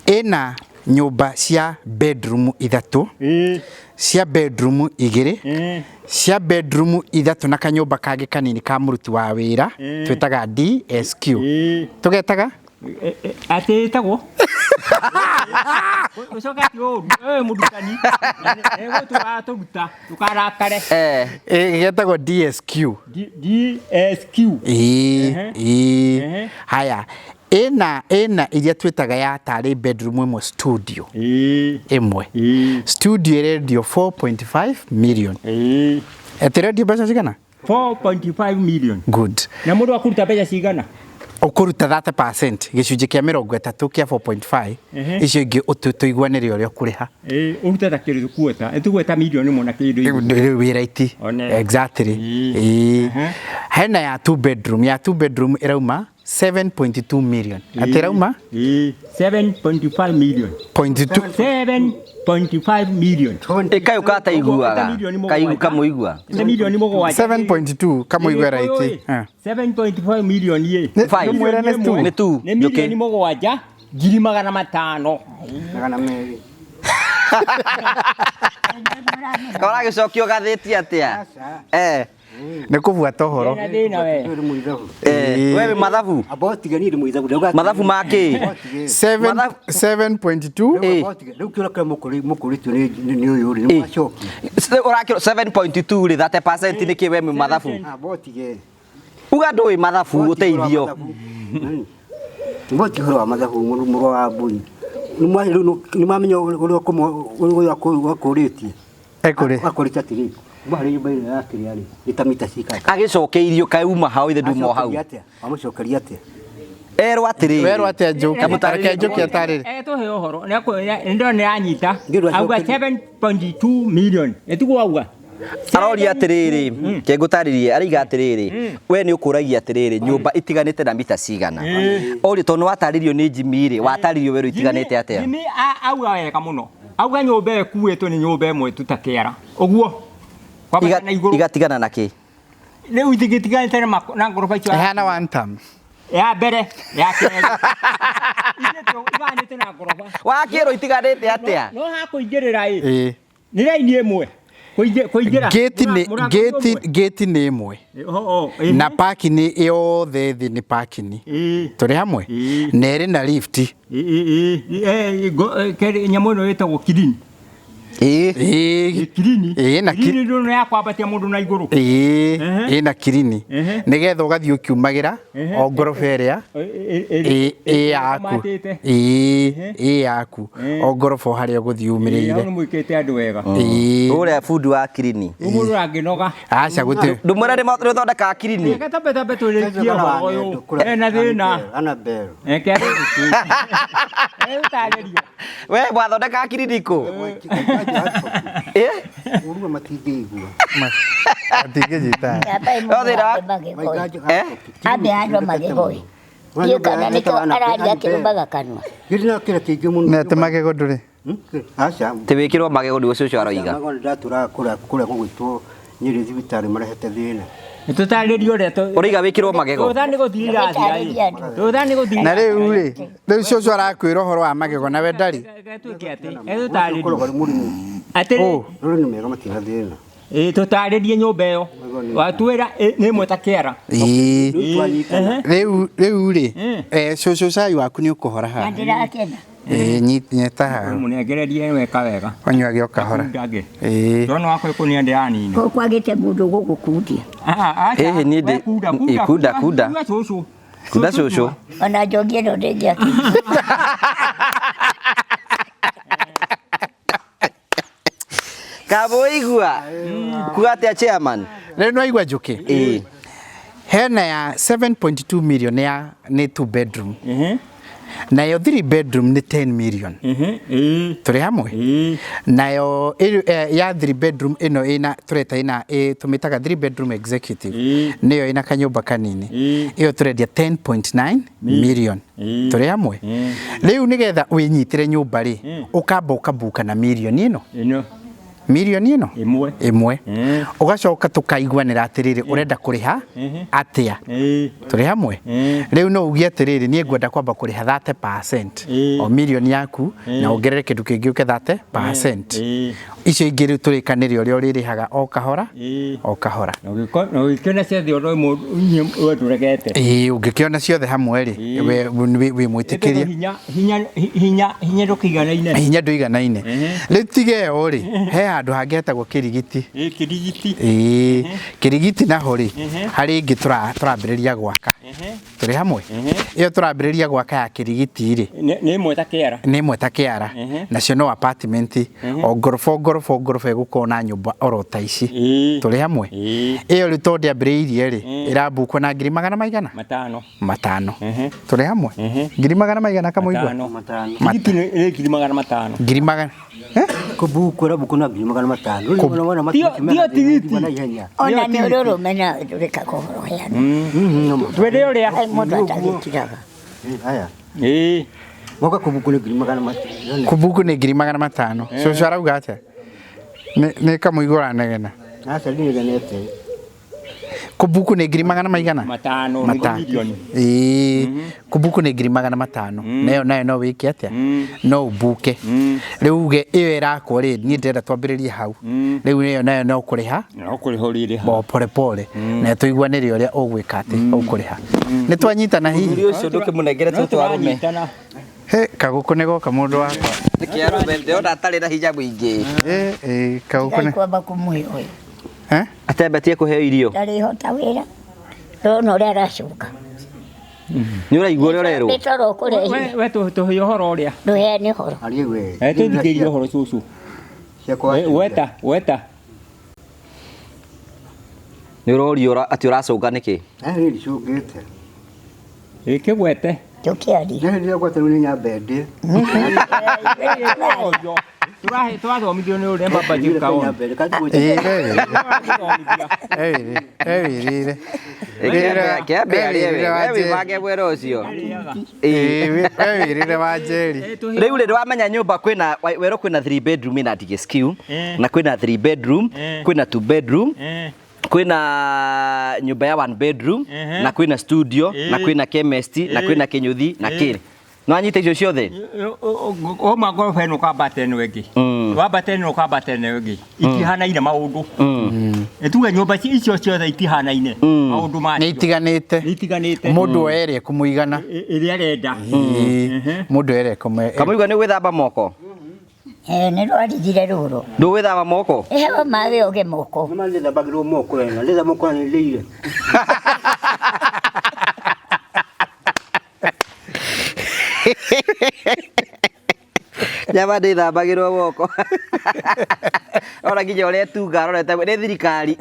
Speaker 1: ĩna nyũmba cia bedroom ithatũ
Speaker 5: Ĩĩ.
Speaker 1: cia bedroom igĩrĩ
Speaker 5: Ĩĩ.
Speaker 1: cia bedroom ithatũ na kanyũmba kangĩ kanini ka mũruti wa wĩra twĩtaga DSQ
Speaker 5: Ĩĩ.
Speaker 1: tũgetaga
Speaker 5: Atĩ ĩtagwo ũcoke atĩ ũru ĩ mũrutani tũruta ndũkarakare
Speaker 3: Eh.
Speaker 1: Ĩĩ, getagwo DSQ
Speaker 5: DSQ
Speaker 1: ĩĩ
Speaker 5: Ehe.
Speaker 1: ĩĩ
Speaker 5: Ehe.
Speaker 1: haya ĩna ĩna iria twĩtaga ya tarĩ bedroom ĩmwe studio
Speaker 5: ĩĩ
Speaker 1: ĩmwe
Speaker 5: ĩĩ
Speaker 1: studio ĩrendio 4.5 million
Speaker 5: ĩĩ
Speaker 1: ĩtĩrendio mbeca cigana
Speaker 5: 4.5 million
Speaker 1: good
Speaker 5: na mũndũ akũruta mbeca cigana
Speaker 1: ũkũruta 30% gĩcunjĩ kĩa mĩrongo ĩtatũ kĩa 4.5
Speaker 5: Ehe.
Speaker 1: icio ingĩ tũiguanĩre ũrĩa ũkũrĩha
Speaker 5: ĩĩ ũrute ta kĩndũ kuota ĩtũgweta milioni ĩmwe na kĩndũ
Speaker 1: Rĩu rĩu wĩ right
Speaker 5: One.
Speaker 1: exactly
Speaker 5: Ĩĩ.
Speaker 1: ĩĩ
Speaker 5: Ehe.
Speaker 1: hena ya two bedroom ya two bedroom ĩrauma 7.2 million atĩ ĩrauma
Speaker 5: ĩĩ 7.5 million
Speaker 1: 0.2
Speaker 5: 7.5 million
Speaker 3: Ĩ kayũ kataiguaga. Kaigu kamũigua.
Speaker 5: Nĩ milioni mũgwanja
Speaker 1: 7.2 kamũigua right Eh.
Speaker 5: 7.5 million ĩ
Speaker 1: Nĩ-
Speaker 3: Five.
Speaker 1: ndũmwĩre nĩ two.
Speaker 3: Nĩ two.
Speaker 5: nĩ milioni mũgwanja ngiri magana matano
Speaker 2: Magana merĩ.
Speaker 3: Karagĩcokio gathĩti atĩa? Eh.
Speaker 1: nĩ kũbuata ũhoro
Speaker 5: Wĩna thĩna we
Speaker 2: Ndĩ mũithabu.
Speaker 3: Eh. We wĩ mathabu.
Speaker 2: Amba ũtige niĩ ndĩ mũithabu. Ndauga atĩrĩrĩ.
Speaker 3: Mathabu ma kĩ?
Speaker 2: Amba ũtige.
Speaker 3: Mathabu-
Speaker 1: 7.2
Speaker 2: Rĩu amba ũtige. Rĩu kĩũria kĩrĩa mũkũrĩtio nĩ ũyũ rĩ, nĩ mwacokia.
Speaker 3: Ũrakĩrwo 7.2 rĩ 30% nĩ kĩ we mwĩ mathabu?
Speaker 2: Amba ũtige.
Speaker 3: Uga ndũĩ mathabu ũteithio.
Speaker 2: Amba ũtige ũhoro wa mathabu mũrũ wa mbũri. Nĩ mwamenya ũrĩa akũrĩtie.
Speaker 1: ekũrĩ
Speaker 2: Akũrĩtie atĩrĩrĩ, kuma harĩ nyũmba ĩno ya kĩrĩa rĩ, nĩ ta mita cigana.
Speaker 3: Agĩcokeirio kauma hau ithe nduma o hau.
Speaker 2: Acokeria atĩa? Wamũcokeria atĩa?
Speaker 3: Erwo atĩrĩrĩ.
Speaker 1: werwo atĩa Njũkĩ
Speaker 3: Kamũtarĩrie
Speaker 1: reke Njũkĩ atarĩrie
Speaker 5: Eh, tũhe ũhoro nĩ ndona nĩ anyita
Speaker 2: Ngĩrwo
Speaker 5: auga
Speaker 2: acokerie.
Speaker 5: 7.2 million ĩtiguo auga
Speaker 3: Aroria atĩrĩrĩ, kengũtarĩrie, araiga atĩrĩrĩ, we nĩ ũkũragia atĩrĩrĩ, nyũmba itiganĩte na mita cigana. Ori tondũ nĩ watarĩrio nĩ Jimmy rĩ, watarĩrio werũ itiganĩte atĩa?
Speaker 5: Jimmy auga wega mũno auga nyũmba ĩyo ĩkuĩtwo nĩ nyũmba ĩmwe tu ta kĩara ũguo kwambata na igũrũ
Speaker 3: Igatigana na kĩ?
Speaker 5: rĩu itigitiganĩte na na ngoroba icio
Speaker 1: ĩhana one term
Speaker 5: ya mbere ya kerĩ Iganĩte na ngoroba
Speaker 3: Wakĩrwo itiganĩte atĩa?
Speaker 5: no hakũingĩrĩra ĩ
Speaker 1: ĩĩ
Speaker 5: nĩ raini ĩmwe Kũingĩra
Speaker 1: gate nĩ
Speaker 5: mũrango
Speaker 1: gate
Speaker 5: ũmwe.
Speaker 1: gate nĩ ĩmwe
Speaker 5: Oh, oh, ĩĩ.
Speaker 1: na parking yothe thĩ nĩ parking
Speaker 5: Ĩĩ.
Speaker 1: tũrĩ hamwe
Speaker 5: Ĩĩ.
Speaker 1: na ĩrĩ na lift
Speaker 5: Ĩĩ, ĩĩ, ĩĩ, nyamũ ĩno ĩtagwo kirini
Speaker 3: Ĩĩ.
Speaker 1: ĩĩ
Speaker 5: kirini
Speaker 1: Ĩĩ, na
Speaker 5: kirini ndũno ya kwambatia mũndũ na igũrũ
Speaker 1: ĩĩ
Speaker 5: Ehe.
Speaker 1: ĩna kirini
Speaker 5: Ehe.
Speaker 1: nĩgetha ũgathiĩ ũkiumagĩra
Speaker 5: Ehe.
Speaker 1: o ngoroba ĩrĩa ĩ ĩ yaku
Speaker 5: Ĩkomatĩte.
Speaker 1: ĩĩ ĩ yaku
Speaker 5: Ehe.
Speaker 1: o ngoroba o harĩa ũgũthiĩ
Speaker 5: Ĩĩ, hau
Speaker 1: umĩrĩire
Speaker 5: nĩ mwĩkĩte andũ wega
Speaker 1: ĩĩ
Speaker 3: Ũrĩa bundi wa kirini.
Speaker 5: Rĩu mũndũ angĩnoga
Speaker 1: aca gũtirĩ
Speaker 3: Ndũmwĩra nĩ ũthondekaga kirini.
Speaker 5: Reke tambe tambe tũrĩkie ũhoro ũyũ ena thĩna
Speaker 2: Annabel.
Speaker 5: Reke ũtarĩrio
Speaker 3: We mwathondekaga kirini kũ? Ĩ?
Speaker 2: Ũrua matingĩigua.
Speaker 1: matingĩnyita
Speaker 3: No thĩna wa- Eh?
Speaker 4: Ambe andũ magego Ndiũ kana nĩkĩo araria akĩrũmaga kanua.
Speaker 2: Gĩrĩ kĩrĩa kĩingĩ mũno.
Speaker 1: nĩ atĩ magego ndũrĩ
Speaker 2: Aca.
Speaker 3: Tĩ wĩkĩrwo magego nĩguo cũcũ aroiga.
Speaker 2: Magego ndatũraga kũrĩa kũrĩa gũgwĩtwo Nyĩrĩ thibitarĩ marehete thĩna.
Speaker 5: Nĩtũtarĩrio ũrĩa
Speaker 3: Ũroiga wĩkĩrwo magego.
Speaker 5: Rũtha nĩ gũthiĩ irathira
Speaker 4: Nĩgũtarĩria andũ.
Speaker 5: Rũtha nĩ gũthiĩ
Speaker 1: na rĩu rĩ rĩu cũcũ arakwĩra ũhoro wa magego na we ndarĩ
Speaker 5: tuĩke atĩ
Speaker 2: Ũkoragwo
Speaker 5: etũtarĩrio
Speaker 2: arĩ mũrimũ.
Speaker 5: atĩrĩ
Speaker 1: Ũ.
Speaker 2: Rũrĩ nĩ mega matina thĩna.
Speaker 5: Ĩĩ tũtarĩrie nyũmba ĩyo. Watwĩra nĩ ĩmwe ta kĩara.
Speaker 1: Ĩĩ.
Speaker 2: Rĩu twanyitana.
Speaker 1: Rĩu rĩu rĩ, cũcũ cai waku nĩ ũkũhora
Speaker 4: Na
Speaker 1: haha.
Speaker 4: ndĩrakena.
Speaker 1: Ĩĩ, nyita haha.
Speaker 5: Mũnengererie weka wega.
Speaker 1: Ũnyuage o kahora.
Speaker 5: Ndangĩ.
Speaker 1: Ĩĩ.
Speaker 5: Ndona wakwa ikũnia ndĩranina.
Speaker 4: Kũu kwagĩte mũndũ gũgũkundia.
Speaker 3: Ĩhĩ, niĩ ndĩ- ĩ, kunda, kunda.
Speaker 5: Kunda cũcũ.
Speaker 3: Kunda cũcũ.
Speaker 4: Ona njogi ĩno ndĩngĩakundia.
Speaker 3: Kamũigua kuga atĩa chairman?
Speaker 1: Rĩu nĩ waigua njũkĩ?
Speaker 3: Ĩĩ.
Speaker 1: Hena ya 7.2 million ya nĩ two bedroom.
Speaker 5: Ehe.
Speaker 1: Nayo 3 bedroom nĩ 10 million.
Speaker 5: Ehe. Ĩĩ.
Speaker 1: Tũrĩ hamwe?
Speaker 5: Ĩĩ.
Speaker 1: Nayo ya 3 bedroom ĩno ĩna tũreta ĩna tũmĩtaga 3 bedroom executive.
Speaker 5: Ĩĩ.
Speaker 1: Nĩyo ĩna kanyũmba kanini.
Speaker 5: Ĩĩ.
Speaker 1: Ĩyo tũrendia 10.9 million.
Speaker 5: Ĩĩ.
Speaker 1: Tũrĩ hamwe?
Speaker 5: Ĩĩ.
Speaker 1: Rĩu nĩgetha wĩnyitĩre nyũmba rĩ, ũkamba ũkabuka na mirioni ĩno.
Speaker 5: Ĩno.
Speaker 1: Mirioni ĩno
Speaker 5: Ĩmwe.
Speaker 1: ĩmwe.
Speaker 5: Ĩĩ.
Speaker 1: Ũgacoka tũkaiguanĩra atĩrĩrĩ, ũrenda kũrĩha atĩa?
Speaker 5: Ĩĩ.
Speaker 1: Tũrĩ hamwe?
Speaker 5: Ĩĩ.
Speaker 1: Rĩu no uge atĩrĩrĩ, niĩ ngwenda kwamba kũrĩha 30%
Speaker 5: Ĩĩ.
Speaker 1: o mirioni yaku na wongerere kĩndũ kĩngĩ ũke 30%.
Speaker 5: Ĩĩ.
Speaker 1: Icio ingĩ rĩu tũrĩkanĩre ũrĩa ũrĩrĩhaga o kahora
Speaker 5: Ĩĩ.
Speaker 1: o kahora.
Speaker 5: Na ũgĩkĩona ciothe ũndũ ũmwe we ndũregete.
Speaker 1: Ĩĩ, ũngĩkĩona ciothe hamwe rĩ,
Speaker 5: Ĩĩ.
Speaker 1: we wĩ mwĩtĩkĩrie.
Speaker 5: Hinya hinya hinya hinya ndũkĩiganaine.
Speaker 1: Hinya ndũiganaine. Rĩu tiga ĩyo rĩ, he handũ hangĩ hetagwo Kĩrigiti.
Speaker 5: Ĩĩ kĩrigiti.
Speaker 1: Ĩĩ, Kĩrigiti naho rĩ, harĩ ĩngĩ tũrambĩrĩria gwaka. Tũrĩ hamwe? Ĩyo tũrambĩrĩria gwaka ya Kĩrigiti rĩ,
Speaker 5: Nĩ ĩmwe ta kĩara.
Speaker 1: nĩ ĩmwe ta kĩara, nacio no apartment, o ngoroba o ngoroba o ngoroba ĩgũkorwo na nyũmba oro ta ici.
Speaker 5: Ĩĩ.
Speaker 1: Tũrĩ hamwe?
Speaker 5: Ĩĩ.
Speaker 1: Ĩyo rĩu tondũ ndĩambĩrĩirie rĩ, ĩrambukwo na ngiri magana maigana?
Speaker 5: Matano.
Speaker 1: Matano. Tũrĩ hamwe? Ngiri magana maigana kamũigua?
Speaker 5: Matano.
Speaker 2: Matano.
Speaker 5: Tigiti nĩ ngiri magana matano.
Speaker 1: Ngiri magana
Speaker 2: Kũbuku ũrabuku na ngiri magana matano. Rĩu nĩ wona
Speaker 5: Tio tigiti.
Speaker 2: na ihenya.
Speaker 4: Ona nĩ ũrĩ ũrũme na ndũrĩkaga ũhoro heana.
Speaker 5: Twende ũrĩa.
Speaker 4: Ai mũndũ atagĩkiraga.
Speaker 2: Haya.
Speaker 5: Ĩĩ.
Speaker 2: Moka kũbuku nĩ ngiri magana matano.
Speaker 1: Kũbuku nĩ ngiri magana matano. Cũcũ arauga atĩa? Nĩ kamũigua ũranegena.
Speaker 2: Aca ndinegenete.
Speaker 1: Kũbuku nĩ ngiri magana maigana?
Speaker 5: Matano.
Speaker 1: Matano.
Speaker 5: Milioni.
Speaker 1: Ĩĩ. Kũbuku nĩ ngiri magana matano. Nayo nayo no wĩke atĩa? No ũbuke. Rĩu uge ĩyo ĩrakwo rĩ, niĩ ndĩrenda twambĩrĩrie hau. Rĩu ĩyo nayo no kũrĩha
Speaker 5: No kũrĩha ũrĩrĩha.
Speaker 1: o pole pole na tũiguanĩre ũrĩa ũgwĩka atĩ ũkũrĩha. Nĩ twanyitana hihi?
Speaker 3: Mũthuri ũcio ndũkĩmũnengere
Speaker 5: No
Speaker 3: tũtũ arũme.
Speaker 5: tũranyitana.
Speaker 1: He, kagũkũ nĩ goka mũndũ wakwa.
Speaker 3: Nĩkĩ arũme ndĩrona atarĩ na hinya mũingĩ.
Speaker 1: Ĩ, ĩ, kagũkũ
Speaker 4: Ngai
Speaker 1: nĩ
Speaker 4: kwamba kũmũhe ũyũ.
Speaker 1: Eh?
Speaker 3: Atembetie kũheo irio.
Speaker 4: Ndarĩhota wĩra. Ndona ũrĩa aracũka.
Speaker 3: Nĩ ũraigua ũrĩa ũrerwo?
Speaker 4: Nĩ toro ũkũrehire.
Speaker 5: We tũhe ũhoro ũrĩa.
Speaker 4: Ndũheane ũhoro.
Speaker 2: Ariĩ we.
Speaker 5: Tũthikĩrie ũhoro cũcũ.
Speaker 2: Ciakwa.
Speaker 5: Weta weta.
Speaker 3: Nĩ ũrorio atĩ ũracũnga nĩkĩ?
Speaker 2: Niĩ ndicũngĩte.
Speaker 5: Ĩ kĩgwete.
Speaker 4: Ndũkĩarie.
Speaker 2: Nĩ hĩndĩ ĩrĩa rĩu nĩ nyambe ndĩ.
Speaker 5: Tũrathomithio nĩ ũrĩa baba Jikaona.
Speaker 2: Nyambe ndĩ.
Speaker 1: Ĩ, we, ewĩrĩre.
Speaker 3: Kĩambe arĩe we. We wĩbange mwena ũcio. Ĩĩ.
Speaker 1: Wewĩrĩre wa Njeri.
Speaker 3: Rĩu rĩ ndwamenya nyũmba kwĩna werũ kwĩna 3 bedroom ĩna DSQ na kwĩna 3 bedroom kwĩna 2 bedroom kwĩna nyũmba ya 1 bedroom na kwĩna studio na kwĩna chemist na kwĩna kĩnyũthi na kĩrĩ. No anyite icio ciothe?
Speaker 5: Uma ngoroba ĩno ũkambata ĩno ĩngĩ. Wambata ĩno ũkambata ĩno ĩngĩ. Itihanaine maũndũ. Nĩ tuge nyũmba icio ciothe itihanaine maũndũ
Speaker 1: Nĩ
Speaker 5: macio.
Speaker 1: itiganĩte.
Speaker 5: Nĩ itiganĩte.
Speaker 1: Mũndũ oe ĩrĩa ĩkũmũigana.
Speaker 5: Ĩrĩa arenda.
Speaker 1: Ĩĩ, Mũndũ oe ĩrĩa ĩkũmũ
Speaker 3: Kamũigua nĩ gwĩthamba moko?
Speaker 4: Nĩ rwarithire rũrũ.
Speaker 3: Ndũgwĩthamba moko?
Speaker 4: Ĩheo maĩ oge moko.
Speaker 2: Nĩ marĩthambagĩrwo moko wena. Rĩtha moko na nĩ ndĩire.
Speaker 3: Nyama ndĩthambagĩrwo moko. Ona nginya ũrĩa tunga arorete nĩ thirikari.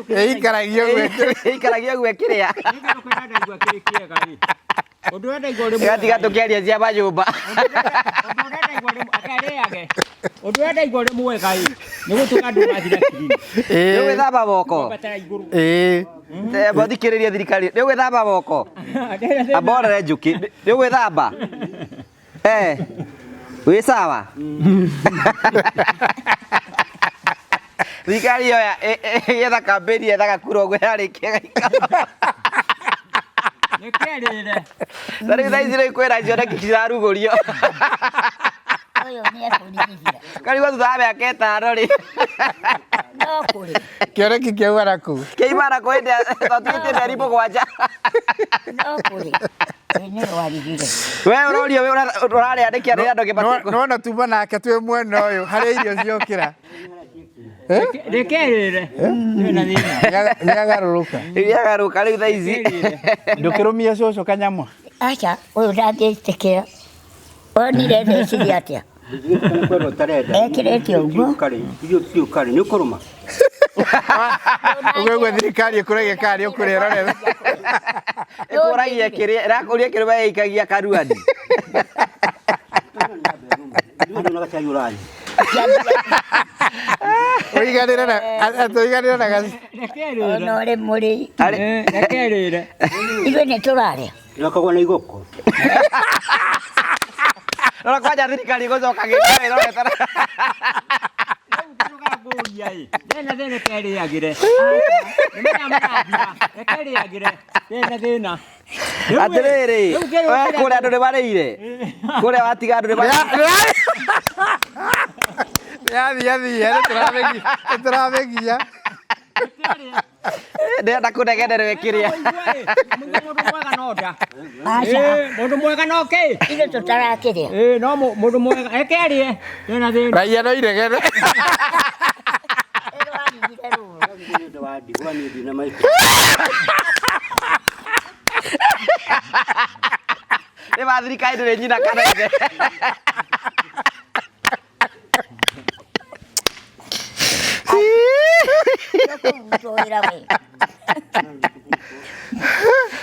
Speaker 1: Ĩikaragia ũguo
Speaker 3: Ĩikaragia ũguo ĩkĩrĩa.
Speaker 5: Ũndũ ũrĩa ndaigua ũrĩ mwega
Speaker 3: Ĩgatiga tũkĩaria cia manyũmba.
Speaker 5: Ũndũ ũrĩa ndaigua ũrĩ mwega ĩ nĩ gũtũma andũ mathira kirini.
Speaker 3: Nĩ ũgwĩthamba moko?
Speaker 5: Batara igũrũ.
Speaker 1: Ĩĩ.
Speaker 3: Thikĩrĩria thirikari. Nĩ ũgwĩthamba moko? Amborere njũkĩ. Nĩ ũgwĩthamba? Eh. Wĩ sawa? Thirikari yoya ĩgetha kambĩni yethaga kura ũguo yarĩkia gaikaro.
Speaker 5: Nĩkĩrĩre.
Speaker 3: Ta rĩu thaa ici rĩu kwĩna cioneki cirarugũrio.
Speaker 4: Ũyũ nĩ ekũrigithia.
Speaker 3: Karigwo thutha wa mĩaka 5 rĩ.
Speaker 4: No kũrĩ.
Speaker 1: Kĩoneki kĩau araku.
Speaker 3: Kĩimara kwĩ ndĩa tũtigĩtie mĩeri 7.
Speaker 4: No kũrĩ. Ĩ nĩ rwarigire.
Speaker 3: We ũrorio we ũrarĩa nĩkĩ arĩa andũ angĩ matikũ.
Speaker 1: Nona tuma nake twĩ mwena ũyũ harĩa irio ciokĩra.
Speaker 5: Reke ĩrĩre. Ndĩrĩ na thĩna.
Speaker 1: Nĩagarũrũka.
Speaker 3: Nĩagarũka rĩu thaa ici.
Speaker 1: Ndũkĩrũmie cũcũ kanyamũ.
Speaker 4: Aca, ũyũ ndangĩtĩkĩra. Onire theciria atĩa? Ekĩrĩte ũguo.
Speaker 2: Irio ciũkarĩ nĩ ũkũrũma.
Speaker 1: Ũguo ũguo thirikari ĩkũragia kana nĩ ũkũrĩa ĩrorete.
Speaker 3: Ĩkũragia kĩrĩa ĩrakũria kĩrĩa ĩikagia karuani.
Speaker 2: Ndũna gacai ũranyua.
Speaker 1: Ũiganĩre na atũiganĩre na gaci.
Speaker 5: Reke ĩrĩre.
Speaker 4: Ona ũrĩ mũrĩi.
Speaker 5: Reke ĩrĩre.
Speaker 4: Ithuĩ nĩ tũrarĩa.
Speaker 2: Ĩrakagwo na igoko.
Speaker 3: Rora kwanja thirikari ĩgũcoka gĩko ĩrorete.
Speaker 5: Rĩu tũgakũria ĩ. Ndĩrĩ na thĩna reke ĩrĩagĩre. Nĩ mathaa marathira. Reke ĩrĩagĩre. Ndĩrĩ na thĩna.
Speaker 3: Atĩrĩrĩ, we kũrĩa andũ nĩ marĩire. Kũrĩa watiga andũ nĩ marĩire.
Speaker 1: Nĩyathia nĩtũramegia.
Speaker 3: Ndĩrenda kũnegenerwo ĩkĩrĩa.
Speaker 5: Mũndũ mwega no nda.
Speaker 4: Aca.
Speaker 5: Mũndũ mwega no kĩ?
Speaker 4: Ithuĩ tũtarakĩrĩa.
Speaker 5: Ĩ no mũndũ mwega reke arĩe. Ndĩrĩ na thĩna.
Speaker 1: Raia no iregene.
Speaker 4: Ĩrwarigire rũrũ.
Speaker 2: Nĩ ũndũ wa ndigwa niĩ ndina maitũ.
Speaker 3: Nĩ ma thirikari ndĩrĩ nyina kana ithe.
Speaker 4: Nĩũkũrutwo wĩra we.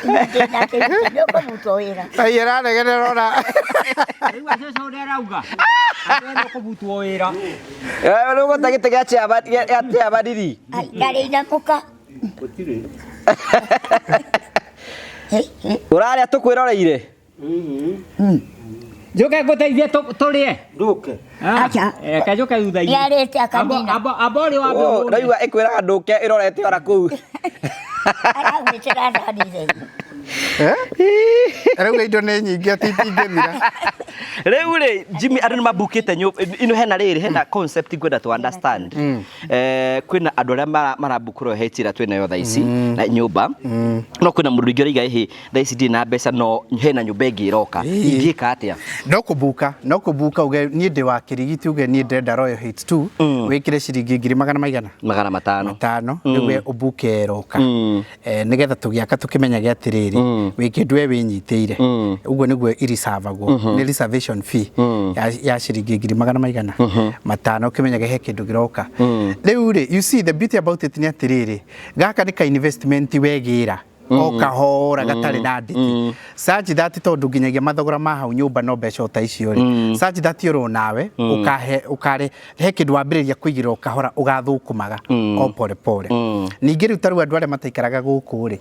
Speaker 4: Ndĩna kĩrutwo, nĩũkũrutwo wĩra.
Speaker 1: Raia ĩranegenera ona.
Speaker 5: Rĩu acio ũrĩa arauga. Atĩ nĩũkũbutwo wĩra.
Speaker 3: Rĩu ũgũte gĩtĩ gĩa chairman rĩ.
Speaker 4: Ai, ndarĩ inamũka.
Speaker 2: Gũtirĩ.
Speaker 3: Ũrarĩa tũkwĩroreire.
Speaker 5: Njũke ngũteithie tũrĩe.
Speaker 2: Ndũke.
Speaker 4: Aca.
Speaker 5: Reke njũke thutha-inĩ.
Speaker 4: Nĩarĩte akanina.
Speaker 5: Amba ũrĩ wambe
Speaker 3: Oh,
Speaker 5: ũhũne.
Speaker 3: Ndaigua ĩkwĩraga ndũke ĩrorete ora kũu.
Speaker 4: Aragwĩtĩra thani theri.
Speaker 1: Rĩu indo nĩ nyingĩ atĩ itingĩthira.
Speaker 3: Rĩu rĩ Jimmy andũ nĩ mabukĩte nyũmba ino hena rĩrĩ hena concept ngwenda to understand. Kwĩna andũ arĩa marabukũrwo he ĩrĩa twĩnayo thaa ici na nyũmba. No kwĩna mũndũ ũngĩ ũraiga ĩhĩ thaa ici ndirĩ na mbeca no hena nyũmba ĩngĩ ĩroka. Ingĩka atĩa?
Speaker 1: No kũbuka uge niĩ ndĩ wa Kĩrigiti uge niĩ ndĩrenda Royal Heights 2 wĩkĩre ciringi ngiri magana maigana?
Speaker 3: 500.
Speaker 1: 500 nĩguo ũbuke ĩroka. Nĩgetha tũgĩaka tũkĩmenyage atĩrĩrĩ wĩ kĩndũ we wĩnyitĩire. Ũguo nĩguo irisavagwo. Nĩ reservation fee ya ciringi ngiri magana maigana? 500 ũkĩmenyage he kĩndũ kĩroka. Rĩu rĩ you see the beauty about it nĩ atĩrĩrĩ gaka nĩ ka investment wegĩra. O kahora gatarĩ na nditi. Such that tondũ nginyagia mathogora ma hau nyũmba no mbeca o ta icio rĩ. Such that ũrĩ nawe ũkahe ũkare he kĩndũ wambĩrĩria kũigĩrĩra o kahora ũgathũkũmaga o pore pore. Ningĩ rĩu ta rĩu andũ arĩa mataikaraga gũkũ rĩ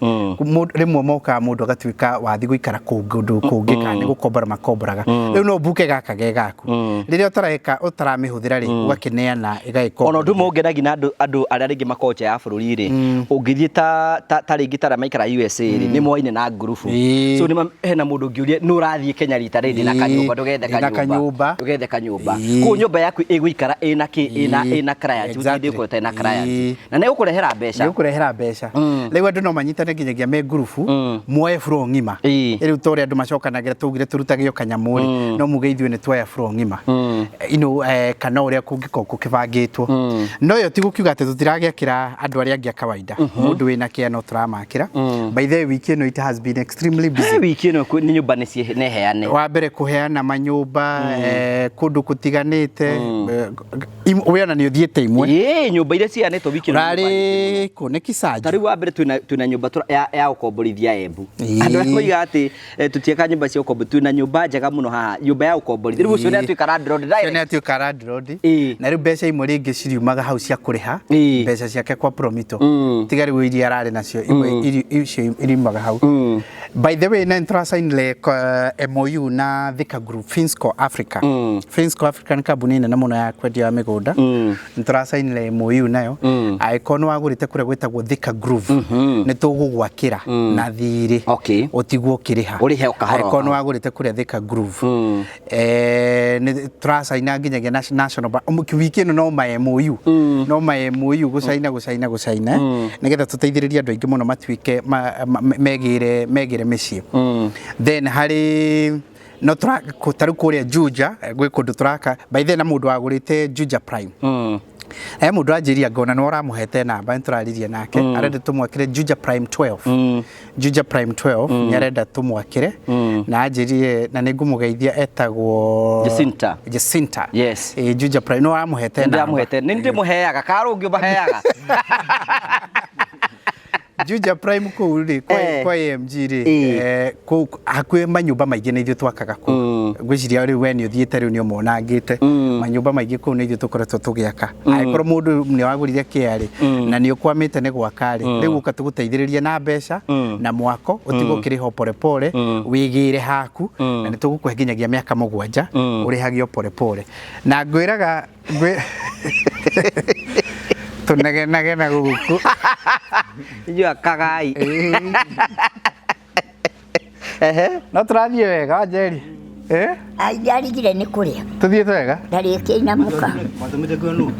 Speaker 1: rĩmwe mokaga mũndũ agatuĩka wathi gũikara kũndũ kũngĩ kana nĩ gũkombora makomboraga. Rĩu no ũbuke gaka ge gaku. Rĩrĩa ũtareka ũtaramĩhũthĩra rĩ ũgakĩneana ĩgagĩkomborithia.
Speaker 3: Ona ũndũ ũmwe ũngenagia na andũ arĩa rĩngĩ makoragwo nja ya bũrũri rĩ ũngĩthiĩ ta rĩngĩ ta arĩa maikaraga USA rĩ nĩ moaine na ngurubu. So nĩ hena mũndũ ũngĩũria nĩ ũrathiĩ Kenya rita rĩrĩ na kanyũmba ndũgethe
Speaker 1: Ndĩ na kanyũmba.
Speaker 3: ndũgethe kanyũmba. Koguo nyũmba yaku ĩgũikara ĩna kĩ ĩna client
Speaker 1: Exactly.
Speaker 3: gũtirĩ ĩgũkorwo ĩtarĩ na client. Na nĩ ĩgũkũrehera mbeca.
Speaker 1: Nĩ ĩgũkũrehera mbeca. Rĩu andũ no manyitane nginyagia me ngurubu muoe floor ng'ima. Rĩu ta ũrĩa andũ macokanagĩra twaugire tũrutage o kanyamũ rĩ no muge ithuĩ nĩ tuoya floor ng'ima. Kana ũrĩa kũngĩkorwo gũkĩbangĩtwo. No ĩyo ti gũkiuga atĩ tũtiragĩakĩra andũ arĩa angĩ a kawaida. Mũndũ wĩna kĩa no tũramakĩra. By the way wiki ĩno it has been extremely busy.
Speaker 3: Wiki ĩno nĩ nyũmba nĩ heane.
Speaker 1: Wa mbere kũheana manyũmba kũndũ gũtiganĩte. We ona nĩ ũthiĩte imwe.
Speaker 3: Ĩĩ nyũmba iria ciheanĩtwo wiki ĩno nĩ nyũmba
Speaker 1: Ũrarĩ kũ? Nĩ Kisaju?
Speaker 3: Ta rĩu wa mbere twĩna nyũmba ya ũkomborithia Embu. Andũ arĩa moigaga atĩ tũtiakaga nyũmba cia ũkombo, twĩna nyũmba njega mũno haha, nyũmba ya ũkomborithia. Rĩu ũcio nĩ atuĩka landlord
Speaker 1: Ũcio nĩ
Speaker 3: direct.
Speaker 1: atuĩka landlord. Na rĩu mbeca imwe rĩngĩ ciriumaga hau cia kũrĩha mbeca ciake kwa Promito. Tiga rĩu iria ararĩ nacio imwe icio iriumaga hau. By the way, nĩ tũracainire MOU na Thika Group, Finsco Africa. Finsco Africa nĩ kambuni nene mũno ya kwendia wa mĩgũnda. Nĩ tũracainire MOU nayo. Angĩkorwo nĩ wagũrĩte kũrĩa gwĩtagwo Thika Groove, nĩ tũgũgwakĩra na thirĩ.
Speaker 3: Okay.
Speaker 1: Ũtigwo ũkĩrĩha.
Speaker 3: Ũrĩhe o kahora o
Speaker 1: Angĩkorwo nĩ
Speaker 3: kahora.
Speaker 1: wagũrĩte kũrĩa Thika Groove. Nĩ tũracaina nginyagia National Bank. Wiki ĩno no ma MOU. No ma MOU gũcaina gũcaina gũcaina nĩgetha tũteithĩrĩrie andũ aingĩ mũno matuĩke megĩre mĩciĩ. Then harĩ no tũra ta rĩu kũrĩa Juja gwĩ kũndũ tũraka by then na mũndũ wagũrĩte Juja Prime. He mũndũ anjĩria ngona nĩ ũramũhete namba nĩ tũraririe nake arenda tũmwakĩre Juja Prime 12. Juja Prime 12 nĩ arenda tũmwakĩre na anjĩrire na nĩ ngũmũgeithia etagwo
Speaker 3: Jacinta.
Speaker 1: Jacinta.
Speaker 3: Yes.
Speaker 1: Juja Prime nĩ ũramũhete namba.
Speaker 3: Ndĩramũhete, nĩ ndĩmũheaga karũngĩ ũmaheaga.
Speaker 1: Juja Prime kũu rĩ kwa, kwa AMG rĩ kũu hakuhĩ manyũmba maingĩ nĩ ithuĩ twakaga kũu. Ngwĩciria rĩu we nĩ ũthiĩte rĩu nĩ ũmonangĩte. Manyũmba maingĩ kũu nĩ ithuĩ tũkoretwo tũgĩaka. Angĩkorwo mũndũ nĩ wagũrire kĩa rĩ na nĩ ũkwamĩte nĩ gwaka rĩ, rĩu ũka tũgũteithĩrĩrie na mbeca na mwako ũtigwo ũkĩrĩha o polepole wĩgĩre haku na nĩ tũgũkũhe nginyagia mĩaka 7 ũrĩhage o polepole. Na ngwĩraga tũnegenage na gũkũ.
Speaker 3: Inyuĩ akagai. Ehe.
Speaker 1: No tũrathiĩ wega Wanjeri?
Speaker 4: Ai, ndarigire nĩ kũrĩa.
Speaker 1: Tũthiĩte wega?
Speaker 4: Ndarĩkia inamũka.
Speaker 2: Mathomete kwenu.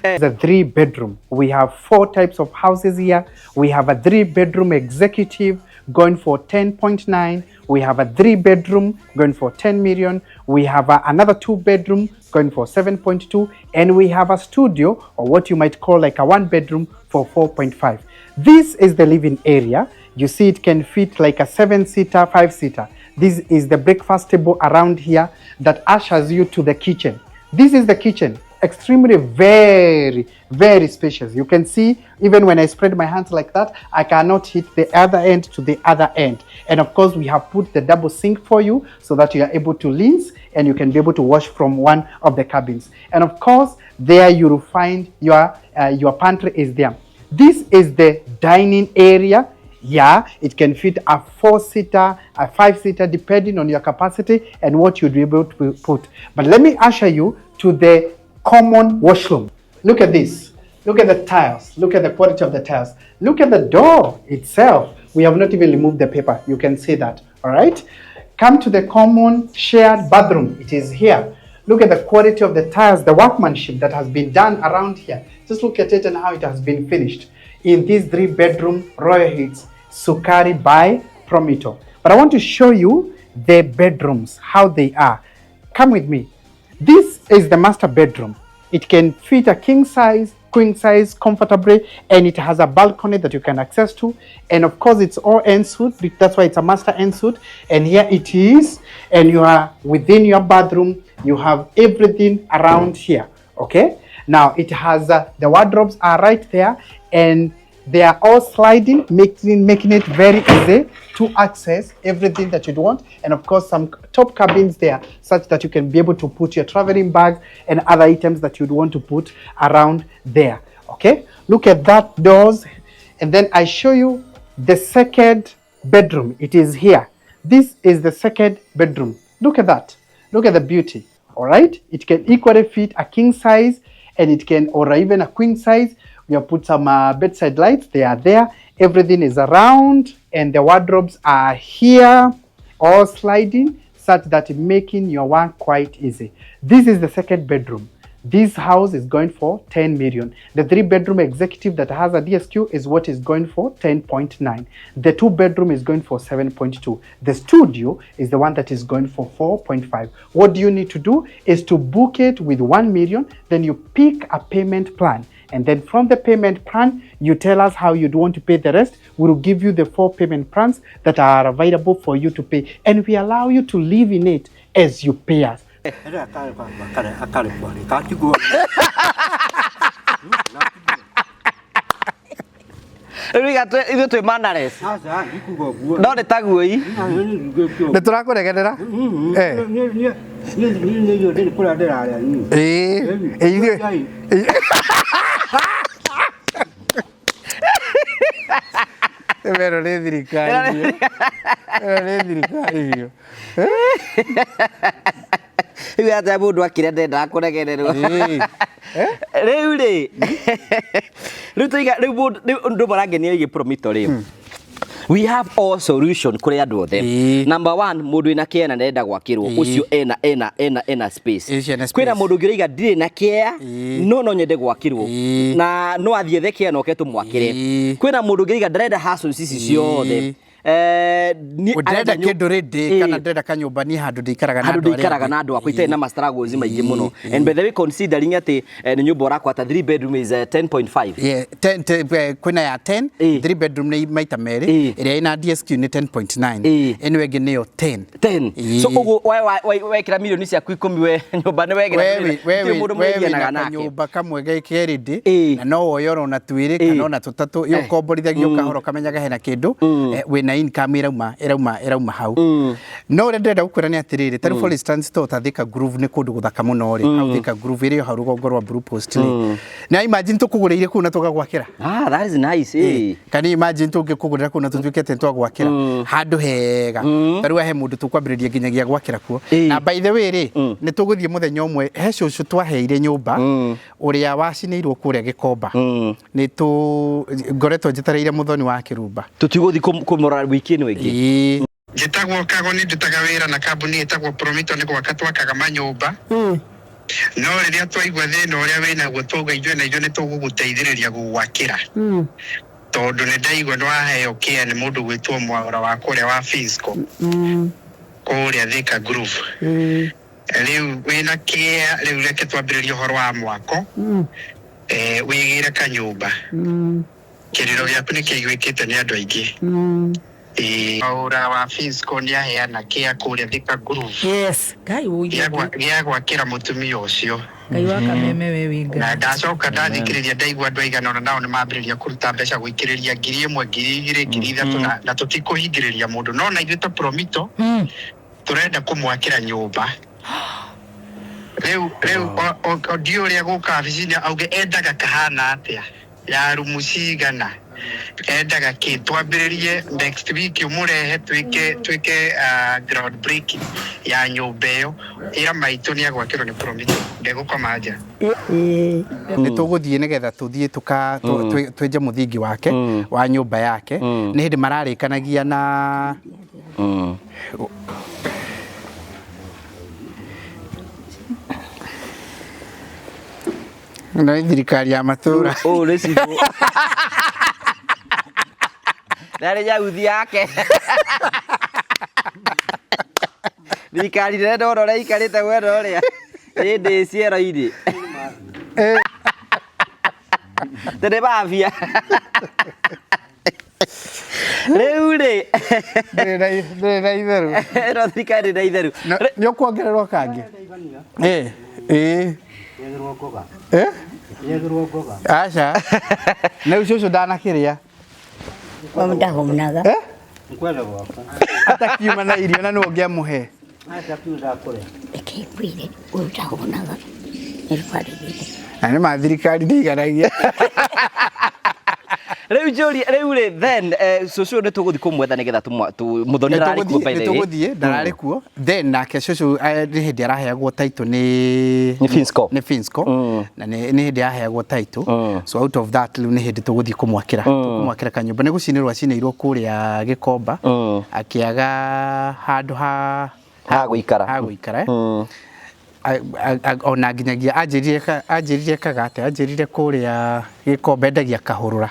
Speaker 1: It's a 3-bedroom. We have 4 types of houses here. We have a 3-bedroom executive going for 10.9. We have a 3-bedroom going for 10 million. We have another 2-bedroom going for 7.2. And we have a studio, or what you might call like a 1-bedroom, for 4.5. This is the living area. You see it can fit like a 7-seater, 5-seater. This is the breakfast table around here that ushers you to the kitchen. This is the kitchen. Extremely very, very spacious. You can see even when I spread my hands like that, I cannot hit the other end to the other end. And of course, we have put the double sink for you so that you are able to rinse and you can be able to wash from one of the cabins. And of course, there you will find your pantry is there. This is the dining area. Yeah, it can fit a 4-seater, a 5-seater, depending on your capacity and what you'd be able to put. But let me usher you to the common washroom. Look at this. Look at the tiles. Look at the quality of the tiles. Look at the door itself. We have not even removed the paper. You can see that. All right. Come to the common shared bathroom. It is here. Look at the quality of the tiles, the workmanship that has been done around here. Just look at it and how it has been finished in this 3-bedroom Royal Heights Sukari by Promito. But I want to show you the bedrooms, how they are. Come with me. This is the master bedroom. It can fit a king size, queen size comfortably, and it has a balcony that you can access to. And of course, it's all ensuite. That's why it's a master ensuite. And here it is. And you are within your bathroom. You have everything around here. Okay. Now it has the wardrobes are right there, and they are all sliding, making it very easy to access everything that you'd want. And of course, some top cabins there, such that you can be able to put your traveling bags and other items that you'd want to put around there. Okay, look at that doors. And then I show you the second bedroom. It is here. This is the second bedroom. Look at that. Look at the beauty. All right, it can equally fit a king size, and it can, or even a queen size. We have put some bedside lights. They are there. Everything is around, and the wardrobes are here, all sliding, such that making your work quite easy. This is the second bedroom. This house is going for 10 million. The 3-bedroom executive that has a DSQ is what is going for 10.9. The 2-bedroom is going for 7.2. The studio is the one that is going for 4.5. What do you need to do is to book it with 1 million. Then you pick a payment plan. And then from the payment plan, you tell us how you'd want to pay the rest. We'll give you the 4 payment plans that are available for you to pay. And we allow you to live in it as you pay us.
Speaker 3: Rĩu ithuĩ twĩ manners. No nĩ taguo i.
Speaker 1: Nĩ tũrakũregerera? Ĩĩ. Ithuĩ. Ĩno nĩ thirikari biũ. Ĩno nĩ thirikari biũ.
Speaker 3: Rĩu ata mũndũ akĩrĩa ndendaga kũregererwo.
Speaker 1: Ĩĩ.
Speaker 3: Rĩu rĩ, rĩu tũiga rĩu mũndũ rĩu ũndũ marangenia wĩgiĩ Promito rĩ, we have all solution kũrĩ andũ othe.
Speaker 1: Ĩĩ.
Speaker 3: Number one, mũndũ wĩna kĩea na ndarenda gwakĩrwo,
Speaker 1: Ĩĩ.
Speaker 3: ũcio ena ena ena ena space.
Speaker 1: Ũcio ena
Speaker 3: Kwĩna
Speaker 1: space.
Speaker 3: mũndũ ũngĩ ũraiga ndirĩ na kĩea
Speaker 1: Ĩĩ.
Speaker 3: no no nyende gwakĩrwo
Speaker 1: Ĩĩ.
Speaker 3: na no athiĩ ethe kĩea na oke tũmwakĩre.
Speaker 1: Ĩĩ.
Speaker 3: Kwĩna mũndũ ũngĩ ũraiga ndarenda hassles ici ciothe.
Speaker 1: Ĩĩ.
Speaker 3: Niĩ
Speaker 1: Ndĩrenda
Speaker 3: arenda
Speaker 1: kĩndũ ready
Speaker 3: Ĩĩ.
Speaker 1: kana ndĩrenda kanyũmba niĩ handũ ndĩikaraga na
Speaker 3: handå
Speaker 1: andũ arĩa
Speaker 3: ndäikaraga
Speaker 1: angĩ.
Speaker 3: na andå akwa itarä na ma struggles maingä må no
Speaker 1: Ĩĩ.
Speaker 3: and by the way considering atä nä nyå mba å rakwata 3 bedroom is 10.5
Speaker 1: Yeah, kwĩna ya 10
Speaker 3: Ĩĩ.
Speaker 1: 3 bedroom nĩ maita merĩ
Speaker 3: Ĩĩ.
Speaker 1: ĩrĩa ĩna DSQ nĩ 10.9
Speaker 3: Ĩĩ.
Speaker 1: ĩno ĩngĩ nĩyo 10
Speaker 3: 10
Speaker 1: Ĩĩ.
Speaker 3: so ũguo wekĩra milioni ciaku ikũmi we nyũmba nĩ wegera
Speaker 1: we
Speaker 3: må ndå
Speaker 1: wĩ na
Speaker 3: mũrĩgianaga nake
Speaker 1: kanyũmba kamwe kerĩndĩ
Speaker 3: Ĩĩ.
Speaker 1: na no woye ona twĩrĩ
Speaker 3: Ĩĩ.
Speaker 1: kana ona tũtatũ
Speaker 3: Eh.
Speaker 1: ũkomborithagia ũkahora ũkamenyaga hena kĩndũ wĩna income ĩrauma ĩrauma ĩrauma hau no ũrĩa ndĩrenda gũkwĩra nĩ atĩrĩrĩ tarĩu for instance to ta Thika Groove nĩ kũndũ gũthaka mũno rĩ hau Thika Groove ĩrĩ o hau rũgongo rwa Blue Post rĩ na imagine tũkũgũrĩire kũu na tũgagwakĩra
Speaker 3: ah that is nice eh
Speaker 1: kana imagine tũngĩkũgũrĩra kũu na tũtuĩke atĩ nĩtwagwakĩra handũ hega ta rĩu he mũndũ tũkwambĩrĩria nginyagia gwakĩra kuo
Speaker 3: Ĩĩ.
Speaker 1: na by the way rĩ nĩ tũgũthiĩ mũthenya ũmwe he cũcũ twaheire nyũmba ũrĩa wacinĩirwo kũrĩa Gĩkomba nĩ tũ ngoretwo njetereire mũthoni wa kĩrumba
Speaker 3: tũtigũthiĩ kũmũrora wiki ĩno ĩngĩ
Speaker 1: Ĩĩ.
Speaker 6: Njĩtagwo Kagoni, ndutaga wĩra na kambuni ĩtagwo Promito, nĩ gwaka twakaga manyũmba. No rĩrĩa twaigua thĩna ũrĩa wĩnaguo twauga ithuĩ na ithuĩ nĩ tũgũgũteithĩrĩria gũgwakĩra, tondũ nĩ ndaigua nĩ waheo kĩa nĩ mũndũ gwĩtwo Mwaũra wa kũrĩa wa Fisco kũrĩa Thika Groove. Rĩu wĩna kĩa, rĩu reke twambĩrĩrie ũhoro wa mwako. Wĩgĩre kanyũmba, kĩrĩro gĩaku nĩ kĩiguĩkĩte nĩ andũ aingĩ. Ĩĩ, Mwaũra wa Fisco nĩ aheana kĩa kũrĩa Thika Groove.
Speaker 7: Yes, Ngai
Speaker 6: Gĩa
Speaker 7: ũigue.
Speaker 6: gĩa gwakĩra mũtumia ũcio.
Speaker 7: Ngai wa kameme we wĩ
Speaker 6: Na
Speaker 7: Ngai.
Speaker 6: ndacoka ndathikĩrĩria ndaigua andũ aigana ũna nao nĩ mambĩrĩria kũruta mbeca gũikĩrĩria 1000, 2000, 3000 na tũtikũhingĩrĩria mũndũ, no na ithuĩ ta Promito tũrenda kũmwakĩra nyũmba. Rĩu ndiũĩ ũrĩa gũka wabici-inĩ auge endaga kahana atĩa, ya rumu cigana, endaga kĩ, twambĩrĩrie next week ũmũrehe twĩke ground breaking ya nyũmba ĩyo. Ĩra maitũ nĩ agwakĩrwo nĩ Promito, ndegũkoma nja.
Speaker 1: Nĩ tũgũthiĩ nĩgetha tũthiĩ twenje mũthingi wake wa nyũmba yake. Nĩ hĩndĩ mararĩkanagia na na thirikari ya matũra.
Speaker 3: Ũũ nĩ cibũ narĩ nyauthi yake thirikari nene ndona ũrĩa ĩikarĩte mwena ũrĩa ĩndĩ ciero-inĩ tene mafia rĩu rĩ
Speaker 1: Ndĩrĩ na itherũ.
Speaker 3: ĩno thirikari na itheru.
Speaker 1: Nĩ ũkuongererwo kangĩ? Ĩĩ. Ĩĩ.
Speaker 2: Yagĩrwo ngoga.
Speaker 1: Eh?
Speaker 2: Yagĩrwo ngoga.
Speaker 1: Aca. Na ũcio ndanakĩrĩa.
Speaker 4: Ndahũnaga.
Speaker 1: Eh?
Speaker 2: Nkwenda gwakwa.
Speaker 1: Atakiuma na irio na nĩ ũngĩamũhe.
Speaker 2: Aca kiu ndakũrĩa.
Speaker 4: Reke ngwĩre ũyũ ndahũnaga nĩ rwarĩrĩire.
Speaker 1: Na nĩ ma thirikari ndĩiganagia.
Speaker 3: Rĩu njũrie rĩu rĩ then cũcũ nĩ tũgũthiĩ kũmwetha nĩgetha mũthoni ndararĩ kuo by
Speaker 1: nĩ
Speaker 3: the way.
Speaker 1: tũgũthiĩ ndararĩ kuo then nake cũcũ nĩ hĩndĩ araheagwo title nĩ
Speaker 3: Nĩ Finsco.
Speaker 1: nĩ Finsco na nĩ hĩndĩ araheagwo title so out of that rĩu nĩ hĩndĩ tũgũthiĩ kũmwakĩra tũkũmwakĩra kanyũmba nĩ gũcinĩrwo acinĩirwo kũrĩa Gĩkomba akĩaga handũ ha
Speaker 3: Ha gũikara.
Speaker 1: ha gũikara ona nginyagia anjĩrire kagate anjĩrire kũrĩa Gĩkomba endagia kahũrũra.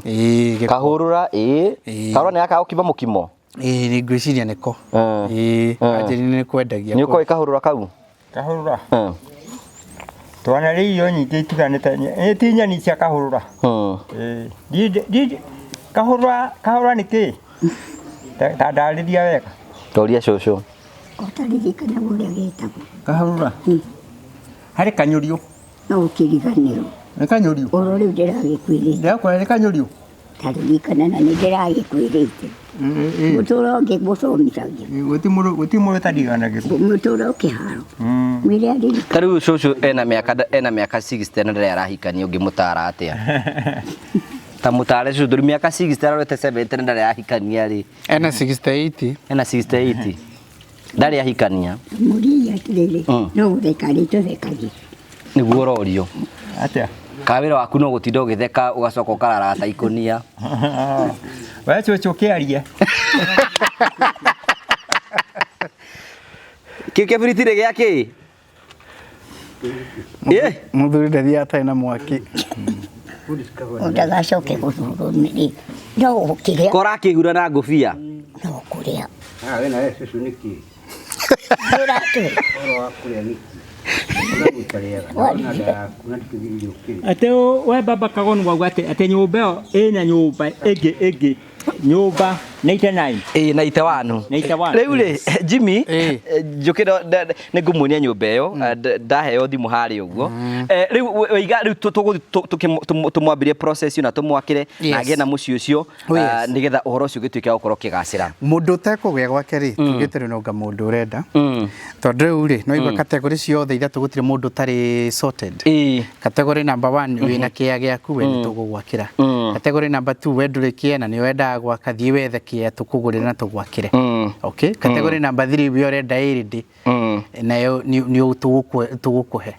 Speaker 1: Ĩĩ, Gĩkomba.
Speaker 3: Kahũrũra ĩĩ.
Speaker 1: Ĩĩ.
Speaker 3: Kahũrũra nĩ gaka gũkima mũkimo.
Speaker 1: Ĩĩ nĩ ngwĩciria nĩko. Ĩĩ anjĩrire nĩ kwendagia.
Speaker 3: Nĩ ũkoĩ kahũrũra kau?
Speaker 5: Kahũrũra. Twanarĩa irio nyingĩ itiganĩte, ĩ ti nyeni cia kahũrũra. Ĩĩ, kahũrũra kahũrũra nĩ kĩĩ? Ta ndarĩria wega.
Speaker 3: Toria cũcũ.
Speaker 4: Ũtaririkanaga ũrĩa getagwo.
Speaker 5: Kahũrũra. Harĩ kanyũrio.
Speaker 4: No ũkĩriganĩrwo.
Speaker 5: Nĩ kanyũrio.
Speaker 4: Oro rĩu ndĩragĩkwĩrĩte.
Speaker 5: Ndĩrakwĩra nĩ kanyũrio.
Speaker 4: Taririkana na nĩ ndĩragĩkwĩrĩte. Mũtũra ũngĩ gũcomithagia.
Speaker 5: Gũtirĩ mũndũ ũtariganagĩrwo.
Speaker 4: Mũtũra ũkĩharo. Mwĩre aririkane.
Speaker 3: Ta rĩu cũcũ ena mĩaka ena mĩaka 60 na ndarĩ arahikania ũngĩmũtara atĩa? Ta mũtare cũcũ tondũ mĩaka 60 arorete 70 na ndarĩ arahikania rĩ.
Speaker 1: Ena 68.
Speaker 3: Ena 68. Ndarĩ ahikania.
Speaker 4: Mũrie atĩrĩrĩ, no gũtheka arĩtũthekagia.
Speaker 3: Nĩguo ũrorio.
Speaker 5: Atĩa?
Speaker 3: Ka wĩra waku no gũtinda ũgĩtheka ũgacoka ũkararata ikũnia.
Speaker 5: We cũcũ kĩarie.
Speaker 3: Kĩu kĩbiriti nĩ gĩa kĩ? Ĩ?
Speaker 1: Mũthuri ndathiaga atarĩ na mwaki.
Speaker 4: Ndagacoke gũthurwo nĩ no gũkĩrĩa
Speaker 3: Ko ũrakĩhura na ngũbia?
Speaker 4: no kũrĩa.
Speaker 2: Ah, we nawe cũcũ nĩkĩ?
Speaker 4: Ũratũ.
Speaker 2: Ũhoro wa kũrĩa nĩkĩ? Ũrĩa ũtarĩaga, na nda yaku na ndĩkĩgiririe ũkĩrĩa.
Speaker 5: Atĩ we baba Kagoni wauga atĩ atĩ nyũmba ĩyo ĩna nyũmba ĩngĩ ĩngĩ nyũmba 99.
Speaker 3: Ĩ na ite wanu.
Speaker 5: 91.
Speaker 3: Rĩu rĩ Jimmy
Speaker 1: Ĩ.
Speaker 3: njũkĩra nĩ ngũmuonia nyũmba ĩyo ndaheo thimũ harĩa ũguo. Rĩu waiga rĩu tũgũthiĩ tũmwambĩrie process na tũmwakĩre na
Speaker 1: Yes.
Speaker 3: agĩe na mũciĩ ũcio
Speaker 1: Oh, yes.
Speaker 3: nĩgetha ũhoro ũcio ũgĩtuĩke wa gũkorwo ũkĩgacĩra.
Speaker 1: Mũndũ ũtekũgĩa gwake rĩ, tugĩte rĩu nonga mũndũ ũrenda. Tondũ rĩu rĩ, no igua category ciothe ithatũ gũtirĩ mũndũ ũtarĩ sorted.
Speaker 3: Ĩ.
Speaker 1: Category number 1 wĩna kĩea gĩaku we nĩ tũgũgwakĩra. Category number 2 we ndũrĩ kĩea na nĩ wendaga gwaka thiĩ wethe kĩea tũkũgũrĩre na tũgwakĩre. Okay. Category number 3 we ũrenda ĩrĩndĩ nayo nĩ tũgũkũhe.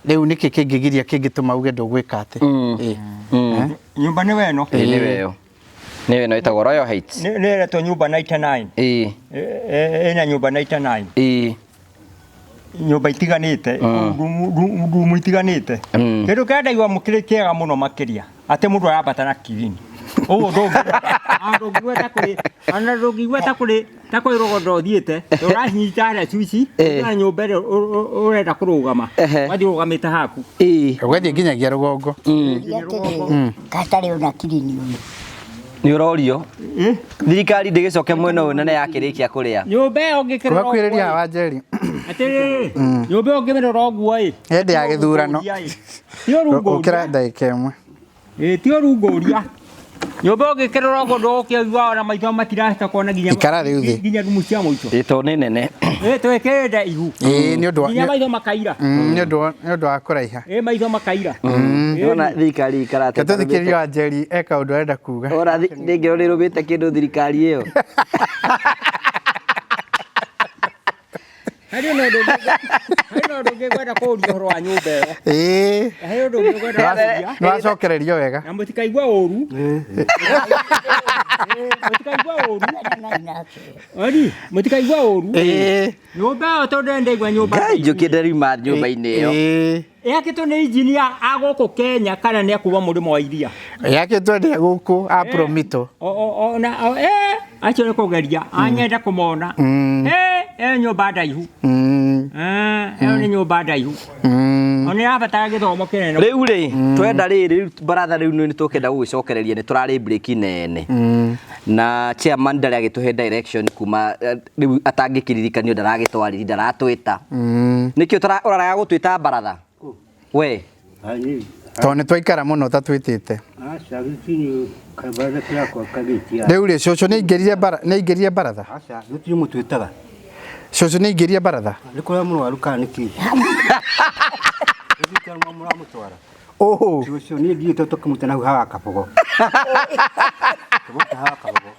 Speaker 1: Rĩu nĩkĩ kĩngĩgiria kĩngĩtũma uge ndũgwĩka atĩ? Ĩ. Eh?
Speaker 5: Nyũmba nĩ weno.
Speaker 3: Ĩ nĩ weyo. Nĩ weno ĩtagwo Royal Heights.
Speaker 5: Nĩ ĩretwo nyũmba 99.
Speaker 3: Ĩ.
Speaker 5: Ĩna nyũmba 99.
Speaker 3: Ĩ.
Speaker 5: Nyũmba itiganĩte, rumu itiganĩte. Kĩndũ kĩrĩa ndaigua kĩrĩ kĩega mũno makĩria atĩ mũndũ arambata na kirini. Ũguo ndũngĩigua ta kũrĩ ona ndũngĩigua ta kũrĩ ta kwĩ rũgondo ũthiĩte ũrahinyita harĩa cuici na nyũmba ĩrĩa ũrenda kũrũgama wathiĩ ũrũgamĩte haku.
Speaker 3: Ĩ.
Speaker 1: Ũgathiĩ nginyagia rũgongo.
Speaker 4: Atĩrĩrĩ, gatarĩ ona kirini ũyũ.
Speaker 3: Nĩ ũrorio. Thirikari ndĩgĩcoke mwena ũyũ na nĩ yakĩrĩkia kũrĩa.
Speaker 5: Nyũmba ĩyo ũngĩkĩrora
Speaker 1: Ũgakuhĩrĩria
Speaker 5: ũguo
Speaker 1: hawa Njeri.
Speaker 5: atĩrĩrĩ nyũmba ĩyo ũngĩmĩrora ũguo ĩ
Speaker 1: Hĩndĩ ya gĩthurano.
Speaker 5: ti ũru
Speaker 1: Ũkĩra
Speaker 5: ngũria
Speaker 1: ndagĩka ĩmwe.
Speaker 5: ĩ ti ũru ngũria nyũmba ĩyo ũngĩkĩrora ũguo ndũgũkĩigua ona maitho matirahota kuona nginya
Speaker 1: Ikara rĩu thĩ.
Speaker 5: nginya rumu cia mũico.
Speaker 3: Ĩ tondũ nĩ nene.
Speaker 5: Ĩ twĩkĩrĩte ihu.
Speaker 1: Ĩ nĩ ũndũ wa
Speaker 5: Nginya maitho makaira.
Speaker 1: nĩ ũndũ wa nĩ ũndũ wa kũraiha.
Speaker 5: Ĩ maitho makaira.
Speaker 3: Nĩwona thirikari ikarate.
Speaker 1: Reke tũthikĩrĩrie wa Njeri e kaũndũ arenda kuga.
Speaker 3: Ora ndĩngĩrwo nĩ ĩrũmĩte kĩndũ thirikari ĩyo.
Speaker 5: Harĩ na ũndũ ũngĩ harĩ na ũndũ ũngĩ ngwenda kũũria ũhoro wa nyũmba ĩyo.
Speaker 1: Ĩ.
Speaker 5: Harĩ ũndũ ũngĩ ngwenda kũũria.
Speaker 1: Nĩ wacokererio wega.
Speaker 5: Na mũtikaigua ũru. Mũtikaigua ũru. Ori, mũtikaigua ũru.
Speaker 1: Ĩ.
Speaker 5: Nyũmba ĩyo tondũ ndaigua nyũmba.
Speaker 3: Ngai njũkĩte riuma nyũmba-inĩ ĩyo.
Speaker 1: Ĩ.
Speaker 5: Yakĩtwo nĩ injinia a gũkũ Kenya kana nĩ akuma mũrĩmo wa iria.
Speaker 1: Yakĩtwo nĩ gũkũ a Promito.
Speaker 5: Ona acio nĩ kũgeria anyenda kũmona. Ĩyo nyũmba ndaihu. Ĩyo nĩ nyũmba ndaihu. Ona ĩrabatara gĩthomo kĩnene.
Speaker 3: Rĩu rĩ twenda rĩrĩ rĩu baratha rĩu nĩ tũkenda gũgĩcokereria nĩ tũrarĩ break nene na chairman ndarĩ agĩtũhe direction kuma rĩu atangĩkĩririkanio ndaragĩtwarĩri ndaratwĩta nĩkĩo ũrarega gũtwĩta baratha we
Speaker 1: Tondũ nĩ twaikara mũno ũtatwĩtĩte.
Speaker 2: Aca gĩkinyi kabaratha kĩrakwa kagĩtia.
Speaker 1: Rĩu rĩ cũcũ nĩ aingĩrire bara nĩ aingĩrire baratha.
Speaker 2: Aca gĩtirĩ mũtwĩtaga.
Speaker 1: Cũcũ nĩ aingĩrire baratha.
Speaker 2: Nĩ kũrĩa mũrwaru kana nĩ kĩ? Gĩtirĩ mũramũtwara.
Speaker 1: Ũhũ.
Speaker 2: Cũcũ niĩ ndiĩte tũkĩmũta na hau hawa kabogo. Tũkĩmũta hawa kabogo.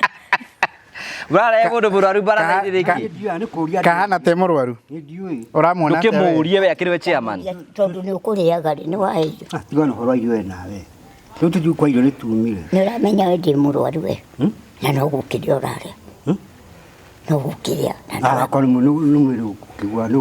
Speaker 3: ũrarehe mũndũ mũrwaru baratha-inĩ rĩngĩ
Speaker 2: Niĩ ndiũĩ nĩ kũũria.
Speaker 1: Kahana te mũrwaru.
Speaker 2: Niĩ ndiũĩ.
Speaker 1: Ũramuona atĩa we?
Speaker 3: ndũkĩmũũrie we akĩrĩ we chairman
Speaker 4: Tondũ nĩ ũkũrĩaga rĩ, nĩ waheire.
Speaker 2: Ah, tiga na ũhoro wa irio we nawe. Rĩu tũthiĩ kwa irio nĩ tumire.
Speaker 4: Nĩ ũramenya we ndĩ mũrwaru we. Na no gũkĩrĩa ũrarĩa. No gũkĩrĩa.
Speaker 2: Ah, akorwo nĩ mwĩrĩ ũkĩgua nĩ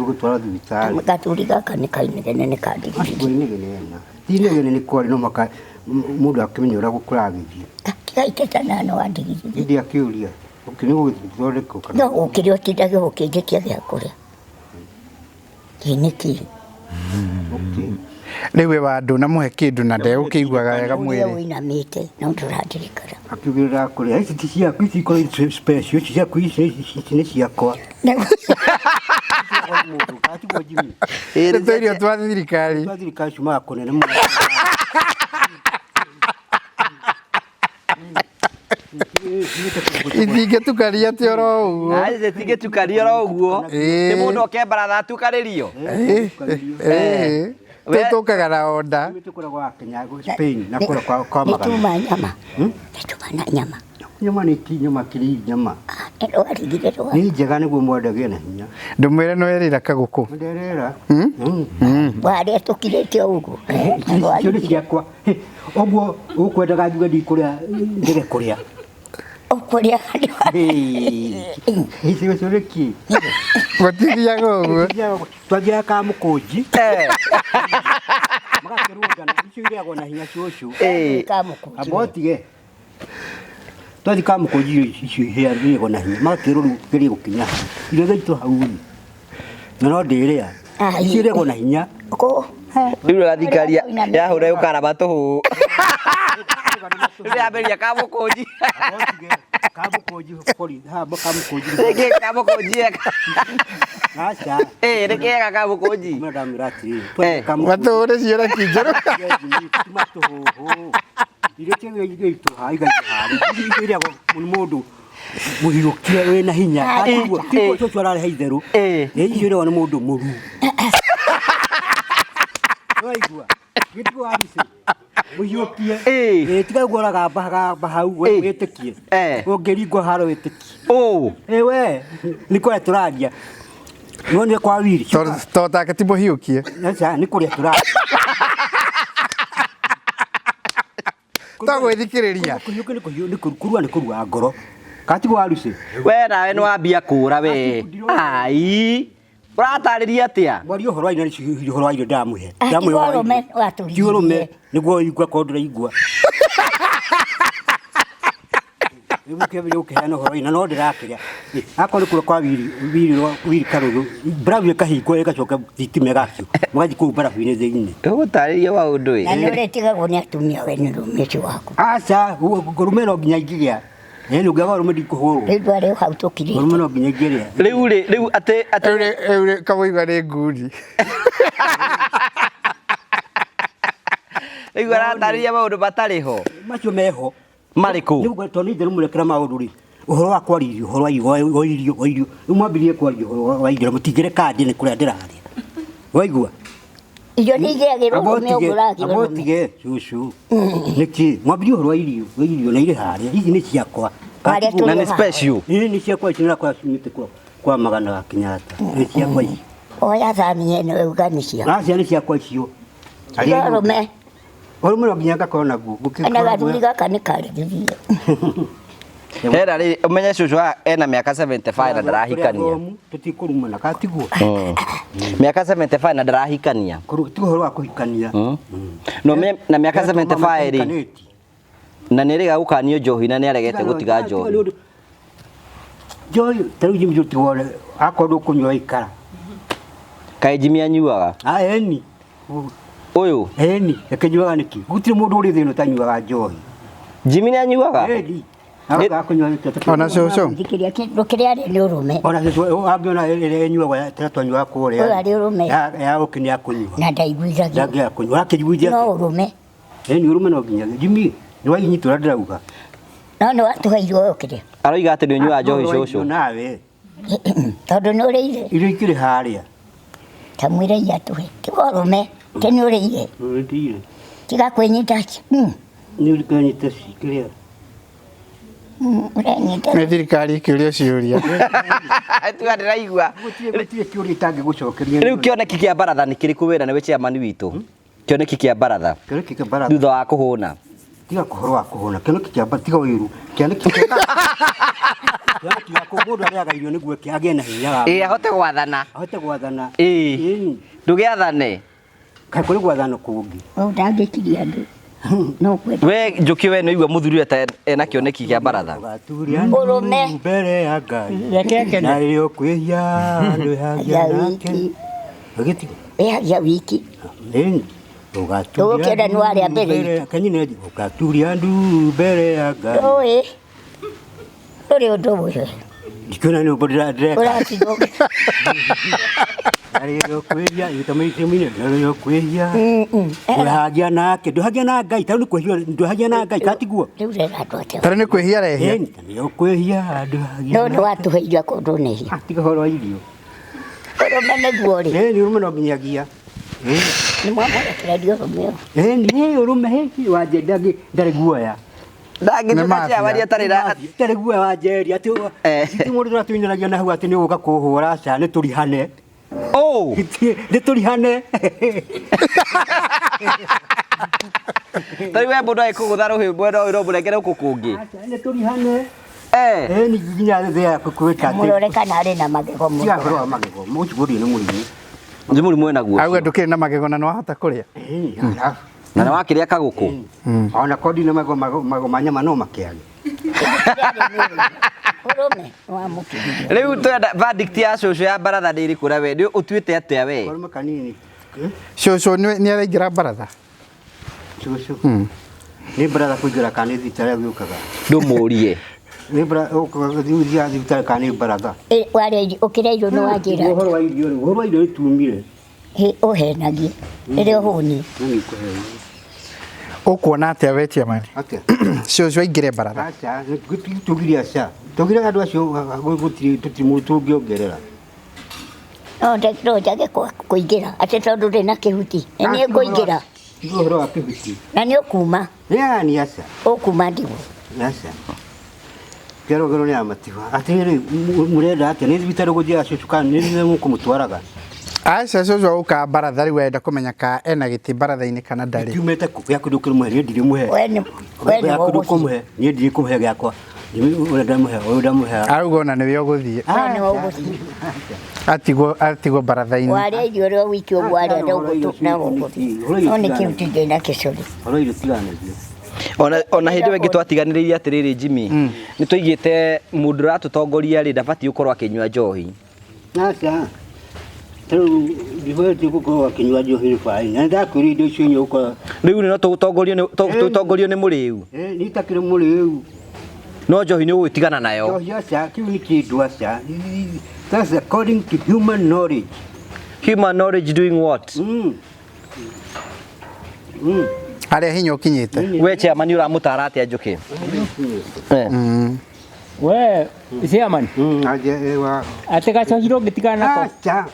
Speaker 2: ũgũtwara thibitarĩ.
Speaker 4: Gathuri gaka nĩ kainegene nĩ kandigiririe.
Speaker 2: Kwĩnegenena. Ti inegene nĩ kwarĩ no maka mũndũ akĩmenya ũrĩa kũragĩthiĩ.
Speaker 4: Tigaiteta na no andigiririe.
Speaker 2: Hĩndĩ akĩũria ũkĩ nĩ gũgĩthondekwo kana
Speaker 4: No gũkĩrĩa ũtindage ũkĩnjĩtia gĩa kũrĩa. Ĩ nĩkĩ?
Speaker 1: Rĩu we wa ndũnamũhe kĩndũ na ndegũkĩiguaga wega
Speaker 4: Ũrĩa
Speaker 1: mwĩrĩ.
Speaker 4: ũinamĩte no ndũrandirikana.
Speaker 2: akiugĩrĩra kũrĩa ici ti ciaku ici ikorwo special ici ciaku ici ici nĩ ciakwa. Mũndũ atigwo Jimmy.
Speaker 1: Nĩ tũirio twa thirikari.
Speaker 2: Twa thirikari ciumaga kũnene mũno.
Speaker 1: Itingĩtukaria atĩ oro ũguo.
Speaker 3: Aje tingĩtukaria oro ũguo.
Speaker 1: Ĩĩ.
Speaker 3: Nĩ mũndũ oke baratha atukanĩrio.
Speaker 1: Ĩĩ, ĩĩ. Tũtũkaga na onda.
Speaker 2: Nĩ kũrĩa gwa Kenya Spain na kũrĩa kwa kwa
Speaker 4: Nĩ
Speaker 2: magana.
Speaker 4: tuma nyama. Nĩ tuma na nyama.
Speaker 2: Nyama nĩ ti nyama kiri nyama.
Speaker 4: Nĩ rwarigire rwa.
Speaker 2: Nĩ njega nĩguo mwendagĩe na hinya.
Speaker 1: Ndũmwĩre nĩ werĩra kagũkũ.
Speaker 2: Nderera.
Speaker 4: Warĩa tũkirĩte o ũguo.
Speaker 2: Icio nĩ ciakwa. Ũguo ũkwendaga njuge ndikũrĩa ndege kũrĩa.
Speaker 4: Ũkũrĩa
Speaker 2: Icio icio nĩ kĩ?
Speaker 1: Gũtithiaga ũguo.
Speaker 2: Twathiaga ka mũkũnji.
Speaker 3: Eh.
Speaker 2: Magakĩrũngana icio irĩagwo na hinya cũcũ.
Speaker 3: Eh.
Speaker 4: Kamũkũnji.
Speaker 2: Amba ũtige. Twathi ka mũkũnji irio icio irĩagwo na hinya. Magakĩrwo rĩu kĩrĩ gũkinya. Irio thaitũ hau rĩ. Na no ndĩrĩa.
Speaker 4: Ai.
Speaker 2: Icio irĩagwo na hinya.
Speaker 4: Kũ?
Speaker 3: Rĩu ũrathikaria yahũra ũkaraba tũhũ. Rĩu yambĩrĩria kamũkũnji.
Speaker 2: Amba ũtige. Kamũkũnji bori. Haha kamũkũnji.
Speaker 3: Rĩngĩ kamũkũnji eka.
Speaker 2: Aca.
Speaker 3: Eh, nĩ kega kamũkũnji.
Speaker 2: Mwana ndamwĩra atĩrĩrĩ.
Speaker 3: Eh.
Speaker 2: Twathi kamũkũnji.
Speaker 1: Matũũre ciũra kinjerũ.
Speaker 2: Matũhũhũ. Irio cia irio itũha igaitũha. Irio irĩagwo nĩ mũndũ mũhiũkie wĩna hinya. Tiguo tiguo cũcũ ararehe itherũ.
Speaker 3: Eh.
Speaker 2: Nĩ icio irĩagwo nĩ mũndũ mũruu. Nĩwaigua? Gĩtiguo waruci. Mũhiũkie.
Speaker 3: Eh.
Speaker 2: Ĩ tiga ũguo ũragamba gamba hau we
Speaker 3: Eh.
Speaker 2: wĩtĩkie.
Speaker 3: Eh.
Speaker 2: Ũngĩringwo haro wĩtĩkie.
Speaker 3: Ũ.
Speaker 2: Ĩ we nĩ kũrĩa tũraria. Nĩwonire kwa wiri.
Speaker 1: To take ti mũhiũkie.
Speaker 2: Aca nĩ kũrĩa tũraria.
Speaker 1: To gwĩthikĩrĩria.
Speaker 2: Kũhiũka nĩ kũhiũ nĩ kũrua nĩ kũrua ngoro. Katigwo waruci.
Speaker 3: We nawe nĩ wambia kũra we. Ai. Ũratarĩria atĩa?
Speaker 2: Mwaria ũhoro wa irio nĩ ũhoro wa irio ndamũhe.
Speaker 4: Ah,
Speaker 2: Ndamũhe
Speaker 4: tiga
Speaker 2: ũhoro wa irio.
Speaker 4: ũrũme watũrigirie.
Speaker 2: Ti ũrũme nĩguo ũigue korwo ndũraigua. Rĩu kĩambĩrĩria gũkĩheana ũhoro wa irio na no ndĩrakĩrĩa. Akorwo nĩ kũrĩa kwa wiri wiri wiri karũrũ mbarabu ĩkahingwo ĩgacoka thitima ĩgakio mũgathiĩ kũu mbarabu-inĩ thĩinĩ.
Speaker 3: Ũgũtarĩria maũndũ
Speaker 4: Na
Speaker 3: ĩ.
Speaker 4: nĩ ũrĩtigagwo nĩ atumia we nĩ ũrũme ũcio waku.
Speaker 2: Aca ũrũme no nginya ingĩgĩa. Ĩni ũngĩaga ũrũme ndikũhũrwo.
Speaker 4: Rĩu ndwarĩ hau tũkirĩte.
Speaker 2: Ũrũme no nginya ingĩrĩa.
Speaker 3: Rĩu rĩ, rĩu atĩ atĩ
Speaker 1: Rĩu rĩ kamũigua nĩ ngundi.
Speaker 3: rĩu aratarĩria maũndũ matarĩ ho.
Speaker 2: Macio meho.
Speaker 3: Marĩkũ?
Speaker 2: Nĩguo tondũ nĩ itherũ mũrekera maũndũ rĩ ũhoro wa kwaria irio ũhoro wa irio wa irio wa irio rĩu mwambĩrĩrie kwaria ũhoro wa irio mũtingĩreka ndĩe nĩ kũrĩa ndĩrarĩa waigua
Speaker 4: Irio nĩ igĩagĩrwo ũrũme ũguo ũragira
Speaker 2: amba
Speaker 4: ũrũme.
Speaker 2: ũtige cũcũ nĩkĩ mwambĩrĩrie ũhoro wa irio wa irio na irĩ harĩa ici nĩ ciakwa
Speaker 4: Harĩa tũrĩ
Speaker 3: Na nĩ
Speaker 4: haha.
Speaker 3: special.
Speaker 2: Ĩĩ nĩ ciakwa ici nĩrakora ciumĩte kwa kwa magana ga Kenyatta nĩ ciakwa ici
Speaker 4: Oya thani ĩno uga nĩ ciaku.
Speaker 2: acia nĩ ciakwa icio
Speaker 4: Tiga ũrũme.
Speaker 2: ũrũme no nginya ngakorwo naguo
Speaker 4: Na gathuri gaka nĩ karĩrĩrie.
Speaker 3: Hera rĩ, ũmenye cũcũ haha ena mĩaka 75 na ndarahikania.
Speaker 2: tũtikũrumana katiguo
Speaker 3: Mĩaka 75 na ndarahikania.
Speaker 2: ti ũhoro wa kũhikania
Speaker 3: Na ũmenye na mĩaka 75 rĩ, na nĩ rĩga gũkanio njohi na nĩ aregete gũtiga njohi.
Speaker 2: Njohi ta rĩu Jimmy ũtigwo akorwo ndũkũnyua ikara.
Speaker 3: Kaĩ Jimmy anyuaga?
Speaker 2: Ah eni.
Speaker 3: Ũyũ
Speaker 2: Eni, akĩnyuaga nĩkĩ? Gũtirĩ mũndũ ũrĩ thĩ ĩno ũtanyuaga njohi.
Speaker 3: Jimmy nĩ anyuaga?
Speaker 2: Eni. Agaga kũnyua nĩkĩ?
Speaker 1: Ona cũcũ.
Speaker 4: Thikĩria kĩndũ kĩrĩa arĩ nĩ ũrũme.
Speaker 2: Ona cũcũ angĩona ĩrĩa ĩnyuagwo tena twanyuaga kũrĩa.
Speaker 4: Ũyũ arĩ ũrũme.
Speaker 2: Ya ũkĩ nĩ akũnyua.
Speaker 4: Na ndaiguithagio.
Speaker 2: Ndangĩaga kũnyua. Akĩiguithia.
Speaker 4: No ũrũme.
Speaker 2: Eni ũrũme no nginya. Jimmy, nĩ wainyita ũrĩa ndĩrauga.
Speaker 4: No nĩ watũheirwo ũkĩrĩa.
Speaker 3: Aroiga atĩ nĩ ũnyuaga njohi cũcũ.
Speaker 2: Nawe.
Speaker 4: Tondũ nĩ ũrĩire.
Speaker 2: Irio ikĩrĩ harĩa.
Speaker 4: Ta mwĩre iria atũhe. Tiga ũrũme. Tĩ nĩ ũrĩire.
Speaker 2: Nĩ
Speaker 4: Tiga kwĩnyita.
Speaker 2: Nĩ ũrĩkanyita cikĩrĩa.
Speaker 4: Ũrenyita.
Speaker 1: Nĩ thirikari ĩkĩũria ciũria.
Speaker 3: Tiga ndĩraigua.
Speaker 2: Gũtirĩ kĩũria itangĩgũcokeria.
Speaker 3: Rĩu kĩoneki kĩa baratha nĩ kĩrĩkũ wĩra nĩwe chairman witũ? Kĩoneki kĩa baratha
Speaker 2: Kĩoneki kĩa baratha.
Speaker 3: thutha wa kũhũna.
Speaker 2: Tiga kũhoro wa kũhũna. Kĩoneki kĩa baratha tiga ũiru. Kĩoneki kĩa Kĩoneki gĩa mũndũ arĩaga irio nĩguo agĩe na hinya wa.
Speaker 3: Ĩĩ ahote gwathana.
Speaker 2: Ahote gwathana.
Speaker 3: Ĩĩ. Ndũgĩathane.
Speaker 2: Kaĩ kũrĩ gwathana kũngĩ.
Speaker 4: Ũyũ ndangĩkiria andũ. No kwenda.
Speaker 3: We Njũkĩ we nĩũigua mũthuri ũyũ ta ena kĩoneki kĩa baratha.
Speaker 2: Ũgaturia
Speaker 4: Ũrũme.
Speaker 2: mbere ya Ngai.
Speaker 5: Reke akene.
Speaker 2: Na rĩrĩa ũkwĩhia ndwĩhagia
Speaker 4: Ya
Speaker 2: nake.
Speaker 4: wiki.
Speaker 2: Ũgĩtiga.
Speaker 4: Wĩhagia wiki.
Speaker 2: Ĩni. Ũgaturia
Speaker 4: Tũgũkĩenda nĩ warĩa mbere
Speaker 2: mbere. Kanyine ũgaturia ndu mbere ya Ngai.
Speaker 4: Ndũĩ. Ndũrĩ ũndũ ũyũ.
Speaker 2: Ndikuona nĩ ũguo ndĩreka.
Speaker 4: Ũratigwo.
Speaker 2: Arĩ kwĩhia gĩtũmĩte nĩ kwĩhia. Ndũhagia nake, ndũhagia na Ngai, tondũ nĩ kwĩhia, ndũhagia na Ngai, katiguo.
Speaker 4: Rĩu rera andũ atĩa?
Speaker 1: Tarĩ nĩ kwĩhia rehia.
Speaker 2: Ĩni, nĩ kwĩhia, ndũhagia.
Speaker 4: No nĩ watũhe irio akorwo ndũnehia.
Speaker 2: Ah, tiga ũhoro wa irio.
Speaker 4: Ũrũme nĩguo rĩ.
Speaker 2: Ĩni, ũrũme no nginyagia.
Speaker 4: Nĩ mwamũrekereria ũrũme ũyũ.
Speaker 2: Ĩni, ĩ, ũrũme hĩ, wanjenda ndarĩ guoya.
Speaker 3: Ndangĩtuĩka
Speaker 1: Nĩ
Speaker 3: chairman atarĩ na
Speaker 2: Ndarĩ guoya wanjeri, atĩ
Speaker 3: Eh.
Speaker 2: ti mũndũ tũratũinanagia na hau atĩ nĩ ũgũka kũhũra aca, nĩ tũrihane.
Speaker 3: Oh,
Speaker 2: Nĩ tũrihane.
Speaker 3: tarĩu we mũndũ agĩkũgũtha rũhĩ mwena ũyũ no mũrengere gũkũ kũngĩ.
Speaker 2: Aca, nĩ tũrihane.
Speaker 3: Eh.
Speaker 2: Ĩni, nginya thĩ yaku kwĩka atĩ.
Speaker 4: Mũrore kana arĩ na magego mũno.
Speaker 2: Tiga ũhoro wa magego, mũcio ũrĩ nĩ mũrimũ.
Speaker 3: Nĩ mũrimũ wĩna guo.
Speaker 1: Auga ndũkĩrĩ na magego na nĩwahota kũrĩa.
Speaker 2: Ĩni, arabu.
Speaker 3: Na nĩ wakĩrĩa kagũkũ.
Speaker 2: Ona kondi na magego magego ma nyama no makĩage.
Speaker 4: Ũrũme nĩwamũkĩririe.
Speaker 3: Rĩu twenda verdict ya cũcũ ya baratha nĩ ĩrĩkũ na we nĩ ũtuĩte atĩa we?
Speaker 2: Karume kanini.
Speaker 1: Cũcũ nĩ araingĩra baratha.
Speaker 2: Cũcũ. Nĩ baratha kũingĩra kana nĩ thibitarĩ gĩũkaga.
Speaker 3: Ndũmũrie.
Speaker 2: Nĩ baratha ũkaga thibitarĩ thibitarĩ kana nĩ baratha.
Speaker 4: Ĩ, warĩa irio ũkĩrĩa irio nĩ wanjĩra
Speaker 2: Ũhoro wa irio rĩ, ũhoro wa irio nĩ tumire.
Speaker 4: Hĩ, ũhenagie rĩrĩa ũhũnie.
Speaker 2: No nĩ kũheo.
Speaker 1: Ũkuona atĩa we chairman?
Speaker 2: Atĩa?
Speaker 1: Cũcũ aingĩre baratha.
Speaker 2: Aca, tugire aca. Tugire andũ acio gũtirĩ tũtirĩ mũndũ tũngĩongerera.
Speaker 4: No no njage kũingĩra atĩ tondũ ndĩ na kĩhuti. Nĩ niĩ ngũingĩra
Speaker 2: Tiga ũhoro wa kĩhuti.
Speaker 4: na nĩ ũkuma
Speaker 2: Yaani aca.
Speaker 4: ũkuma ndigwo.
Speaker 2: Aca. Kĩarogero nĩ ya matiba. Atĩrĩrĩ, mũrenda atĩa? Nĩ thibitarĩ gũthiaga cũcũ kana nĩ nĩ mũkũmũtwaraga?
Speaker 1: Aca cũcũ agũkaga baratha rĩu arenda kũmenya ka ena gĩtĩ baratha-inĩ kana ndarĩ.
Speaker 2: Kiumĩte kũ? Gĩaku ndũkĩmũhe, niĩ ndirĩmũhe.
Speaker 4: We nĩ we nĩ
Speaker 2: Gĩaku
Speaker 4: ũgũthiĩ.
Speaker 2: ndũkũmũhe, niĩ ndirĩkũmũhe gĩakwa. Ũrĩa ndamũhe, ũyũ ndamũhe.
Speaker 1: Arauga ona nĩwe ũgũthiĩ.
Speaker 4: We nĩ ũgũthiĩ.
Speaker 1: Atigwo atigwo baratha-inĩ.
Speaker 4: Warĩa irio ũrĩa wiki ũguo warĩa na ũgũthiĩ. No nĩ kĩhuti ndĩ na kĩcũrĩ.
Speaker 2: Ũhoro irio tigana nacio.
Speaker 3: Ona hĩndĩ ĩyo ĩngĩ twatiganĩrĩire atĩrĩrĩ Jimmy, nĩ twaigĩte mũndũ ũratũtongoria rĩ ndabatiĩ gũkorwo akĩnyua njohi.
Speaker 2: Aca. Tarĩu ndibatiĩ gũkorwo akĩnyua njohi rũbaĩ. Na nĩndakwĩrire indo icio inya ũkorwo.
Speaker 3: Rĩu nĩ no tũtongorio nĩ tũtongorio nĩ mũrĩu.
Speaker 2: Niĩ itakĩrĩ mũrĩu.
Speaker 3: No njohi nĩ ũgũtigana nayo.
Speaker 2: Njohi aca, kĩu nĩ kĩndũ aca. That's according to human knowledge.
Speaker 3: Human knowledge doing what?
Speaker 1: Harĩa hinya ũkinyĩte.
Speaker 3: We chairman ũramũtara atĩa Njũkĩ? Eh.
Speaker 5: We chairman
Speaker 2: Aje wa.
Speaker 5: atĩ gacohi ndũngĩtigana nako.
Speaker 2: Aca.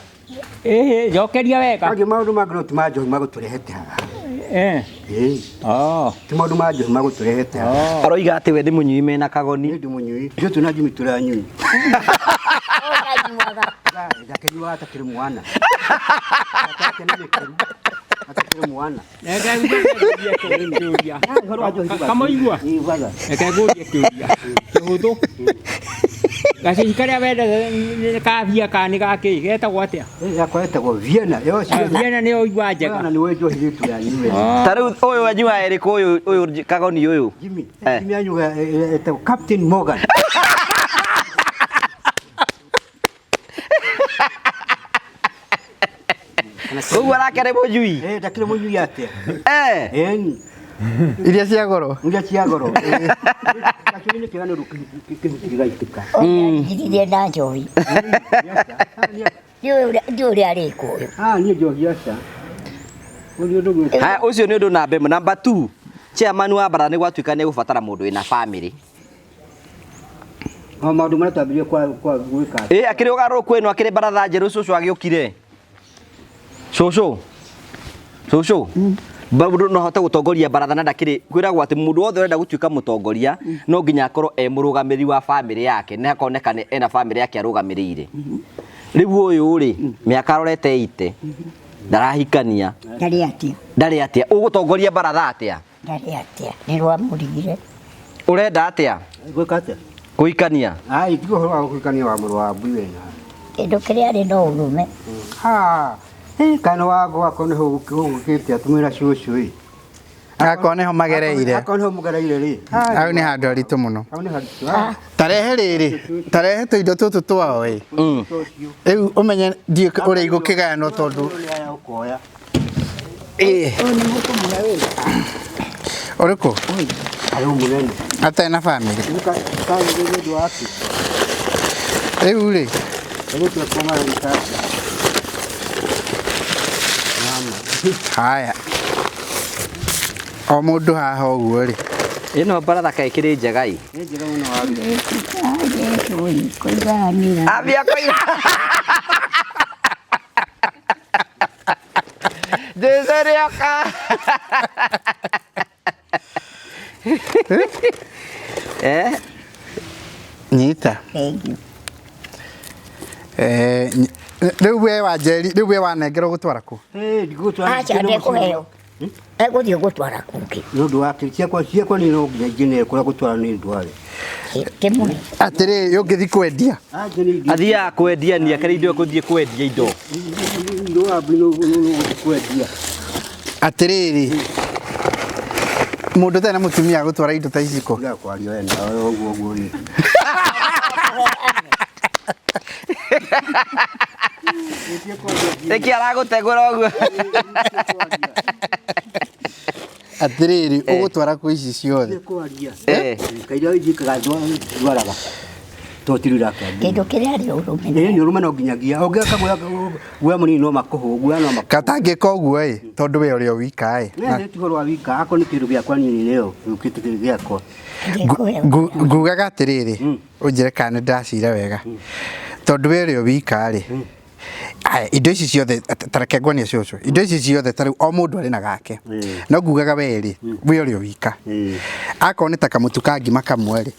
Speaker 5: Ĩhĩ jokeria wega.
Speaker 2: Kaingĩ maũndũ mangĩ no ti ma njohi magũtũrehete haha.
Speaker 5: Eh.
Speaker 2: Ĩĩ.
Speaker 5: Oh.
Speaker 2: Ti maũndũ ma njohi magũtũrehete haha.
Speaker 3: Aroiga atĩ we nĩ mũnyui mena kagoni.
Speaker 2: Niĩ ndĩ mũnyui. Ithuĩ twĩna Jimmy tũranyui.
Speaker 4: Ũkanyuaga.
Speaker 2: Ndakĩnyuaga atakĩrĩ mwana. Atakĩrĩ mĩkĩru. Atakĩrĩ mwana.
Speaker 5: Reke ngũrie kĩũria.
Speaker 2: Ũhoro wa njohi
Speaker 5: Kamũigua?
Speaker 2: Ĩĩ, baba.
Speaker 5: Reke ngũrie kĩũria kĩhũthũ. Gacohi karĩa wendete nĩ ka bia kana nĩ ga kĩ getagwo atĩa?
Speaker 2: Yakwa ĩtagwo Vienna. Yo cio.
Speaker 5: Vienna nĩyo igua njega.
Speaker 2: Vienna nĩwe njohi ĩtu yanyu we.
Speaker 3: Ta rĩu ũyũ anyuaga ĩrĩkũ ũyũ ũyũ kagoni ũyũ?
Speaker 2: Jimmy,
Speaker 3: Eh.
Speaker 2: Jimmy anyuaga ĩtagwo Captain Morgan.
Speaker 3: Koguo arakĩrĩ mũnyui.
Speaker 2: Eh, ndakĩrĩ mũnyui atĩa?
Speaker 3: Eh.
Speaker 2: Ĩni,
Speaker 1: Iria cia goro.
Speaker 2: iria cia goro. Gacohi nĩ kĩega nĩ ũndũ kĩhuti gĩgaitĩka.
Speaker 4: Ũnjiririe na njohi. Ndiũĩ ũrĩa arĩkwo ũyũ.
Speaker 2: Ah, niĩ njohi aca. Ũrĩa ũndũ gwĩka.
Speaker 3: Haya ũcio nĩ ũndũ namba ĩmwe. Namba 2 chairman wa baratha nĩ gwatuĩka nĩ gũbatara mũndũ wĩna family.
Speaker 2: O maũndũ marĩa twambĩrĩrie kwa kwa gwĩka.
Speaker 3: Ĩ akĩrĩ ũgarũrũku ĩno akĩrĩ baratha njerũ cũcũ agĩũkire. Cũcũ. Cũcũ. Mũndũ no ahote gũtongoria baratha na ndakĩrĩ kwĩragwo atĩ mũndũ wothe ũrenda gũtuĩka mũtongoria no nginya akorwo e mũrũgamĩrĩri wa family yake na akonekane ena family yake arũgamĩrĩire. Rĩu ũyũ rĩ mĩaka arorete ite ndarahikania
Speaker 4: Ndarĩ atĩa.
Speaker 3: ndarĩ atĩa ũgũtongoria baratha atĩa
Speaker 4: Ndarĩ atĩa. Nĩ rwamũrigire.
Speaker 3: ũrenda atĩa
Speaker 2: Gwĩka atĩa?
Speaker 3: kũhikania
Speaker 2: Ai, tiga ũhoro wa kũhikania wa mũrũ wa mbui wena.
Speaker 4: Kĩndũ kĩrĩa arĩ no ũrũme.
Speaker 2: Ah, eh, kana wa gwakwa nĩho ũgũkĩte atumĩra cũcũ ĩ.
Speaker 1: Akorwo nĩho magereire.
Speaker 2: Akorwo nĩho mũgereire rĩ.
Speaker 1: Hau nĩ handũ haritũ mũno.
Speaker 2: Hau nĩ haritũ. Ah,
Speaker 1: Tarehe rĩrĩ, tarehe tũindo tũtũ twao ĩ. Rĩu ũmenye ndiũ ũrĩa igũkĩgayanwo tondũ
Speaker 2: nĩ aya ũkoya.
Speaker 4: Ũyũ nĩ mũkũmũhe wĩra.
Speaker 1: ũrĩkũ
Speaker 2: Arĩ mũnene.
Speaker 1: atarĩ na bamĩrĩ.
Speaker 2: Rĩu ka nĩ ũndũ waku.
Speaker 1: Rĩu rĩ,
Speaker 2: Airĩtu akwa mararika atĩa? Mama.
Speaker 1: haya. O mũndũ haha ũguo rĩ.
Speaker 3: Ĩno baratha kaĩ ĩkĩrĩ njega ĩ.
Speaker 2: Nĩ njega mũno waru.
Speaker 4: Jesu kũiganĩra.
Speaker 3: Ambia kũiga. Jesu rĩoka. Eh?
Speaker 1: Nyita.
Speaker 4: Thank you.
Speaker 1: Eh, rĩu we wa Njeri, rĩu we wanengerwo gũtwara kũ?
Speaker 2: Eh, ndigũtwara.
Speaker 4: Aca ndekũheo. Egũthiĩ gũtwara kũngĩ.
Speaker 2: Nĩ ũndũ wa kĩ ciakwa ciakwa nĩ no nginya nginye kũrĩa gũtwara nĩ ndware.
Speaker 4: Kĩmwe.
Speaker 1: Atĩrĩ, ũngĩthiĩ kwendia.
Speaker 2: Aca nĩ indo.
Speaker 3: Athiaga kwendia ni akĩrĩ indo ekũthiĩ kwendia indo.
Speaker 2: Indo wa mbino no kwendia.
Speaker 1: Atĩrĩrĩ. Mũndũ ũtarĩ na mũtumia agũtwara indo ta ici kũ?
Speaker 2: Tiga kwaria we nawe ũguo ũguo nĩ.
Speaker 3: Nĩkĩ aragũtegũra ũguo?
Speaker 1: Atĩrĩrĩ, ũgũtwara kũ ici ciothe?
Speaker 2: Kwaria.
Speaker 3: Eh.
Speaker 2: Kaira njikaga ndwaraga. To tirira kĩambi.
Speaker 4: Kĩndũ kĩrĩa arĩ ũrũme.
Speaker 2: Ĩĩ nĩ ũrũme no nginyagia. Ũngĩaka guoya mũnini no makũhũ, guoya no makũhũ.
Speaker 1: Katangĩka ũguo ĩ, tondũ we ũrĩ o wika ĩ.
Speaker 2: Nĩ ti ũhoro wa wika, akorwo nĩ kĩndũ gĩakwa niĩ nĩyo, gĩũkĩte kĩrĩ gĩakwa.
Speaker 4: Ndekũheo.
Speaker 1: Ngugaga atĩrĩrĩ, ũnjĩre kana nĩ ndacira wega. Tondũ we ũrĩ o wika rĩ, aya indo ici ciothe ta reke nguonie cũcũ, indo ici ciothe ta rĩu o mũndũ arĩ na gake. No ngugaga we rĩ, we ũrĩ o wika. Akorwo nĩ ta kamũtu ka ngima kamwe rĩ,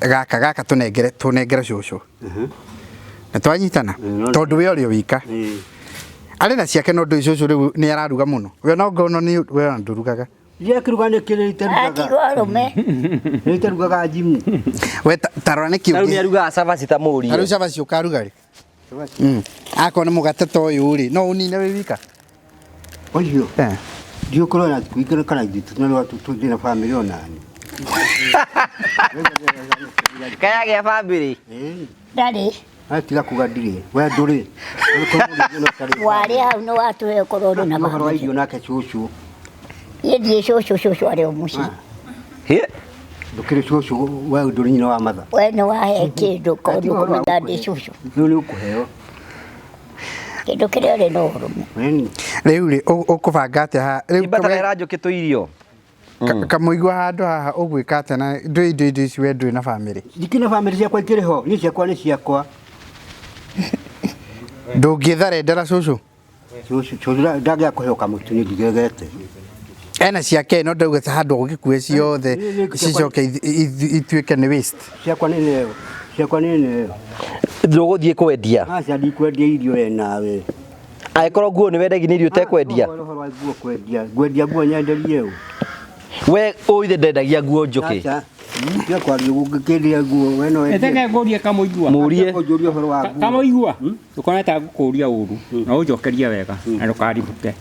Speaker 1: gaka gaka tũnengere tũnengere cũcũ. Na twanyitana tondũ we ũrĩ o wika. Arĩ na ciake no ndũĩ cũcũ rĩu nĩ araruga mũno. We no ngono nĩ we ona ndũrugaga.
Speaker 2: Iria kĩruga nĩ kĩrĩ itarugaga.
Speaker 4: Atigwo ũrũme.
Speaker 2: Nĩ itarugaga njimu.
Speaker 1: We ta rora nĩkĩ
Speaker 3: Tarĩu
Speaker 1: ũngĩ.
Speaker 3: nĩ arugaga cabaci ta mũrie.
Speaker 1: Tarĩu cabaci ũkaruga rĩ? Akorwo nĩ mũgate ta ũyũ rĩ, no ũnine wĩ wika?
Speaker 2: Ũcio.
Speaker 1: Eh.
Speaker 2: Ndiũkũrwo na thikũ ingĩ kana ithuĩ tũtinarũa tũthiĩ na bamĩrĩ onani.
Speaker 3: Kayagĩa bamĩrĩ.
Speaker 4: Ndarĩ.
Speaker 2: Tiga kuga ndirĩ. We ndũrĩ.
Speaker 4: Warĩ hau nĩ watũhe ũkorwo ũrĩ na
Speaker 2: Ũhoro wa
Speaker 4: bamĩrĩ.
Speaker 2: irio nake cũcũ.
Speaker 4: Niĩ ndiĩ cũcũ, cũcũ arĩ o mũciĩ.
Speaker 2: Ndũkĩrĩ cũcũ we ndũrĩ nyina wa matha.
Speaker 4: We nĩ wahe kĩndũ korwo nĩ ũkũmenya ndĩ cũcũ.
Speaker 2: Rĩu nĩ ũkũheo.
Speaker 4: Kĩndũ kĩrĩa ũrĩ no ũrũme.
Speaker 1: Rĩu rĩ, ũkũbanga atĩa haha? Rĩu
Speaker 3: Imba njũkĩ tũirio.
Speaker 1: Kamũigua handũ haha ũgwĩka atĩa na ndũĩ indo indo ici we ndũrĩ na bamĩrĩ?
Speaker 2: Ndikĩrĩ na bamĩrĩ ciakwa ikĩrĩ ho. Niĩ ciakwa nĩ ciakwa.
Speaker 1: Ndũngĩtharendera cũcũ?
Speaker 2: Cũcũ ndangĩaga kũheo kamũtu nĩ ndigegete.
Speaker 1: Ena ciake no ndauga ta handũ ũgĩkue ciothe cicoke ituĩke nĩ waste.
Speaker 2: Ciakwa nĩ neo. Ciakwa nĩ neo.
Speaker 3: Ndũgũthiĩ kwendia.
Speaker 2: Aca ndikwendia irio we nawe.
Speaker 3: Angĩkorwo nguo nĩ wendagia nĩ irio ũtekwendia.
Speaker 2: Ũhoro wa nguo kwendia. Ngwendia nguo nyenderie ũ.
Speaker 3: We ũithe ndendagia nguo njũkĩ.
Speaker 2: Aca. Tiga kwaria ũguo ngĩkĩendia nguo we no wendie.
Speaker 5: Eteke ngũrie kamũigua.
Speaker 3: Mũrie.
Speaker 2: Kũnjũria ũhoro wa nguo.
Speaker 5: Kamũigua. Ndũkone ta ngũkũria ũru. Na ũnjokerie wega na ndũkaribũke.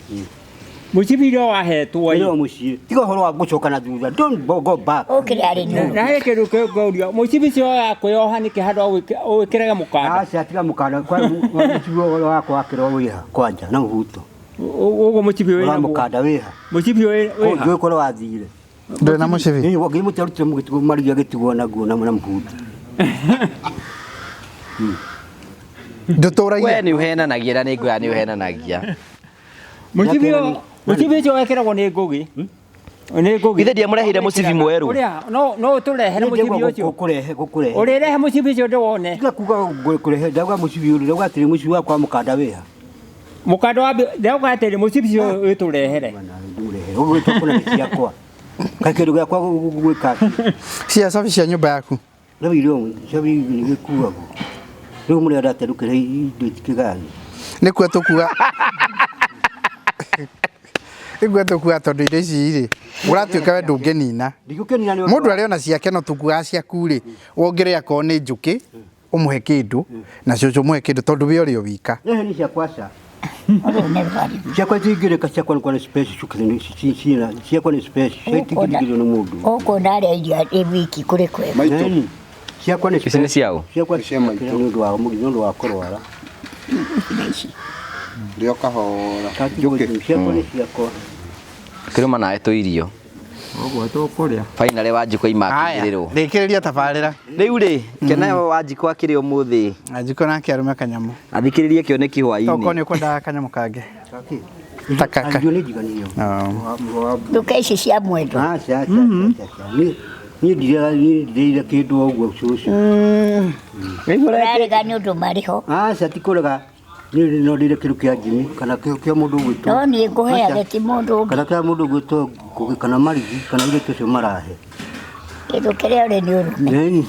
Speaker 5: Mũcibi ũrĩa wahetwo
Speaker 2: Ĩrĩ o mũciĩ. Tiga ũhoro wa gũcoka na thutha. Don't go back.
Speaker 4: Ũkĩrĩ arĩ nĩ
Speaker 5: Na he kĩndũ kĩngũria. Mũcibi ũcio wa kwĩyoha nĩkĩ handũ ũwĩkĩrage mũkanda.
Speaker 2: Aca tiga mũkanda. Kwa mũcibi ũhoro wakwa wakĩrwo wĩha kwanja na mũbuto.
Speaker 5: Ũguo mũcibi wĩna
Speaker 2: Wa mũkanda wĩha.
Speaker 5: Mũcibi wĩha.
Speaker 2: Njũĩ kũrĩa wathire.
Speaker 1: Ndũrĩ na mũcibi?
Speaker 2: Ĩĩ ngĩ mũtarutire mũgĩtigwo maruga gĩtigwo naguo na mũbuto.
Speaker 1: Ndũtũragia.
Speaker 3: We nĩ ũhenanagia na nĩ ngũya nĩ ũhenanagia.
Speaker 5: Mũcibi mũcibi ũcio wekĩragwo nĩ ngũgĩ. Nĩ ngũgĩ.
Speaker 3: Ithe ndiamũreheire mũcibi mwerũ.
Speaker 5: Ũrĩa no no ũtũrehere mũcibi ũcio.
Speaker 2: Gũkũrehe gũkũrehe.
Speaker 5: Ũrĩrehe mũcibi ũcio ndĩwone.
Speaker 2: Tiga kuga ngũkũrehe ndauga mũcibi ũrĩ ndauga atĩrĩ mũcibi wakwa wa mũkanda wĩha.
Speaker 5: Mũkanda wa ndauga atĩrĩ mũcibi ũcio ũtũrehere.
Speaker 2: Ndũrehe. Ũgwĩtwo kũna nĩ ciakwa. Kaĩ kĩndũ gĩakwa gwĩka atĩa?
Speaker 1: Cia cabi cia nyũmba yaku.
Speaker 2: Rĩu irio cabi nĩ gĩkuagwo. Rĩu mũrenda atĩa ndũkĩre indo itikĩgani.
Speaker 1: Nĩ kuo tũkuga. Nĩ kuo tũkuga tondũ indo ici rĩ, ũratuĩka we ndũngĩnina.
Speaker 2: Ndingĩkĩnina nĩ
Speaker 1: Mũndũ arĩ ona ciake no tũkuaga ciaku rĩ, wongerere akorwo nĩ njũkĩ, ũmũhe kĩndũ, na cũcũ ũmũhe kĩndũ tondũ we ũrĩ o wika.
Speaker 2: Rehe nĩ ciakwa aca.
Speaker 4: Ũrũme rwarĩ.
Speaker 2: Ciakwa itingĩrĩka ciakwa nĩ kwa nĩ special cukuru cina ciakwa nĩ special itingĩrĩkio nĩ mũndũ.
Speaker 4: Ũkuona arĩa irio arĩ wiki kũrĩ kwega.
Speaker 2: Maitũ. Ciakwa nĩ
Speaker 3: Ici nĩ ciaũ?
Speaker 2: Ciakwa nĩ ũndũ wa nĩ ũndũ wa kũrwara.
Speaker 8: Rĩo kahora.
Speaker 2: Njũkĩ. Ciakwa nĩ ciakwa.
Speaker 3: Kĩrũma nawe tũirio.
Speaker 5: Ũguo tũkũrĩa.
Speaker 3: Finally Wanjikũ aima
Speaker 1: Haya,
Speaker 3: akinyĩrĩrwo.
Speaker 1: rĩkĩrĩria tabarĩra.
Speaker 3: Rĩu rĩ, kena Wanjikũ akĩrĩ ũmũthĩ.
Speaker 1: Wanjikũ nake arũme kanyamũ.
Speaker 3: Athikĩrĩrie kĩoneki
Speaker 1: Tokorwo
Speaker 3: hwaĩ-inĩ.
Speaker 1: nĩ ũkwendaga kanyamũ kangĩ.
Speaker 2: Kaki.
Speaker 1: Ta kaka.
Speaker 2: Irio nĩ njiganĩire.
Speaker 1: Oh.
Speaker 4: Nduka ici cia mwendo.
Speaker 2: Aca, aca, aca, aca. Niĩ ndirĩaga, niĩ ndirĩire kĩndũ o ũguo cũcũ.
Speaker 4: Ũrarega nĩ ũndũ marĩ ho.
Speaker 2: Aca ti kũrega. Niĩ no ndĩre kĩndũ kĩa Jimmy kana kĩa mũndũ ũgwĩtwo.
Speaker 4: No niĩ ngũheage ti mũndũ ũngĩ.
Speaker 2: Kana kĩa mũndũ ũgwĩtwo Ngũgĩ kana Marigi kana airĩtu acio marahe.
Speaker 4: Kĩndũ kĩrĩa ũrĩ nĩ ũrũme.
Speaker 2: Ĩni.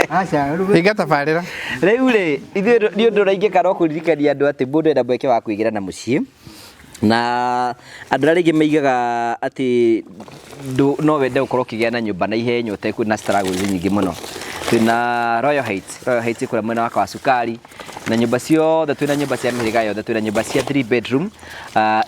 Speaker 2: Aca, rĩu
Speaker 1: Hinga tabarĩra.
Speaker 3: Rĩu rĩ, ithuĩ nĩ ũndũ ũrĩa ingĩka no kũririkania andũ atĩ mũndũ ena mweke wa kwĩgĩra na mũciĩ. Na andũ arĩa rĩngĩ maigaga atĩ no wende gũkorwo ũkĩgĩa na nyũmba na ihenya ũtekũ na struggles nyingĩ mũno. Twĩna Royal Heights, Royal Heights ĩ kũrĩa mwena wa kwa Sukari, na nyũmba ciothe twĩna nyũmba cia mĩhĩrĩga yothe, twĩna nyũmba cia 3 bedroom,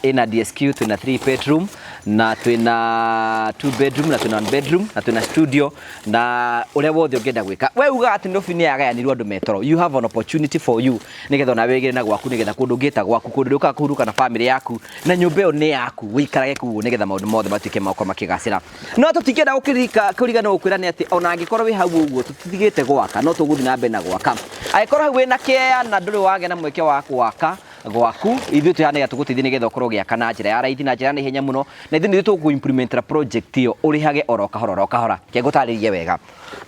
Speaker 3: ĩna DSQ, twĩna 3 bedroom, na twĩna 2 bedroom, na twĩna 1 bedroom, na twĩna studio, na ũrĩa wothe ũngĩenda gwĩka. We ugaga atĩ Nairobi nĩ yagayanirwo andũ metoro. You have an opportunity for you nĩgetha onawe wĩgĩre na gwaku, nĩgetha kũndũ ũngĩta gwaku, kũndũ ũrĩũkaga kũhurũka na family yaku, na nyũmba ĩyo nĩ yaku, wĩikarage kũu nĩgetha maũndũ mothe matuĩke ma gũkorwo makĩgacĩra. No tũtingĩenda kũriganĩrwo gũkwĩra nĩ atĩ ona angĩkorwo wĩ hau ũguo tũtitigĩte gwaka, no tũgũthiĩ na mbere na gwaka. Angĩkorwo hau wĩna kĩea na ndũrĩ wagĩa na mweke wa gwaka gwaku, ithuĩ twĩ haha nĩgetha tũgũteithie nĩgetha ũkorwo ũgĩaka na njĩra ya raithi na njĩra ya naihenya mũno, na ithuĩ nĩthuĩ tũgũkũ implementera project ĩyo ũrĩhage oro kahora oro kahora. Reke ngũtarĩrie wega.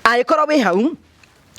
Speaker 3: Angĩkorwo wĩ hau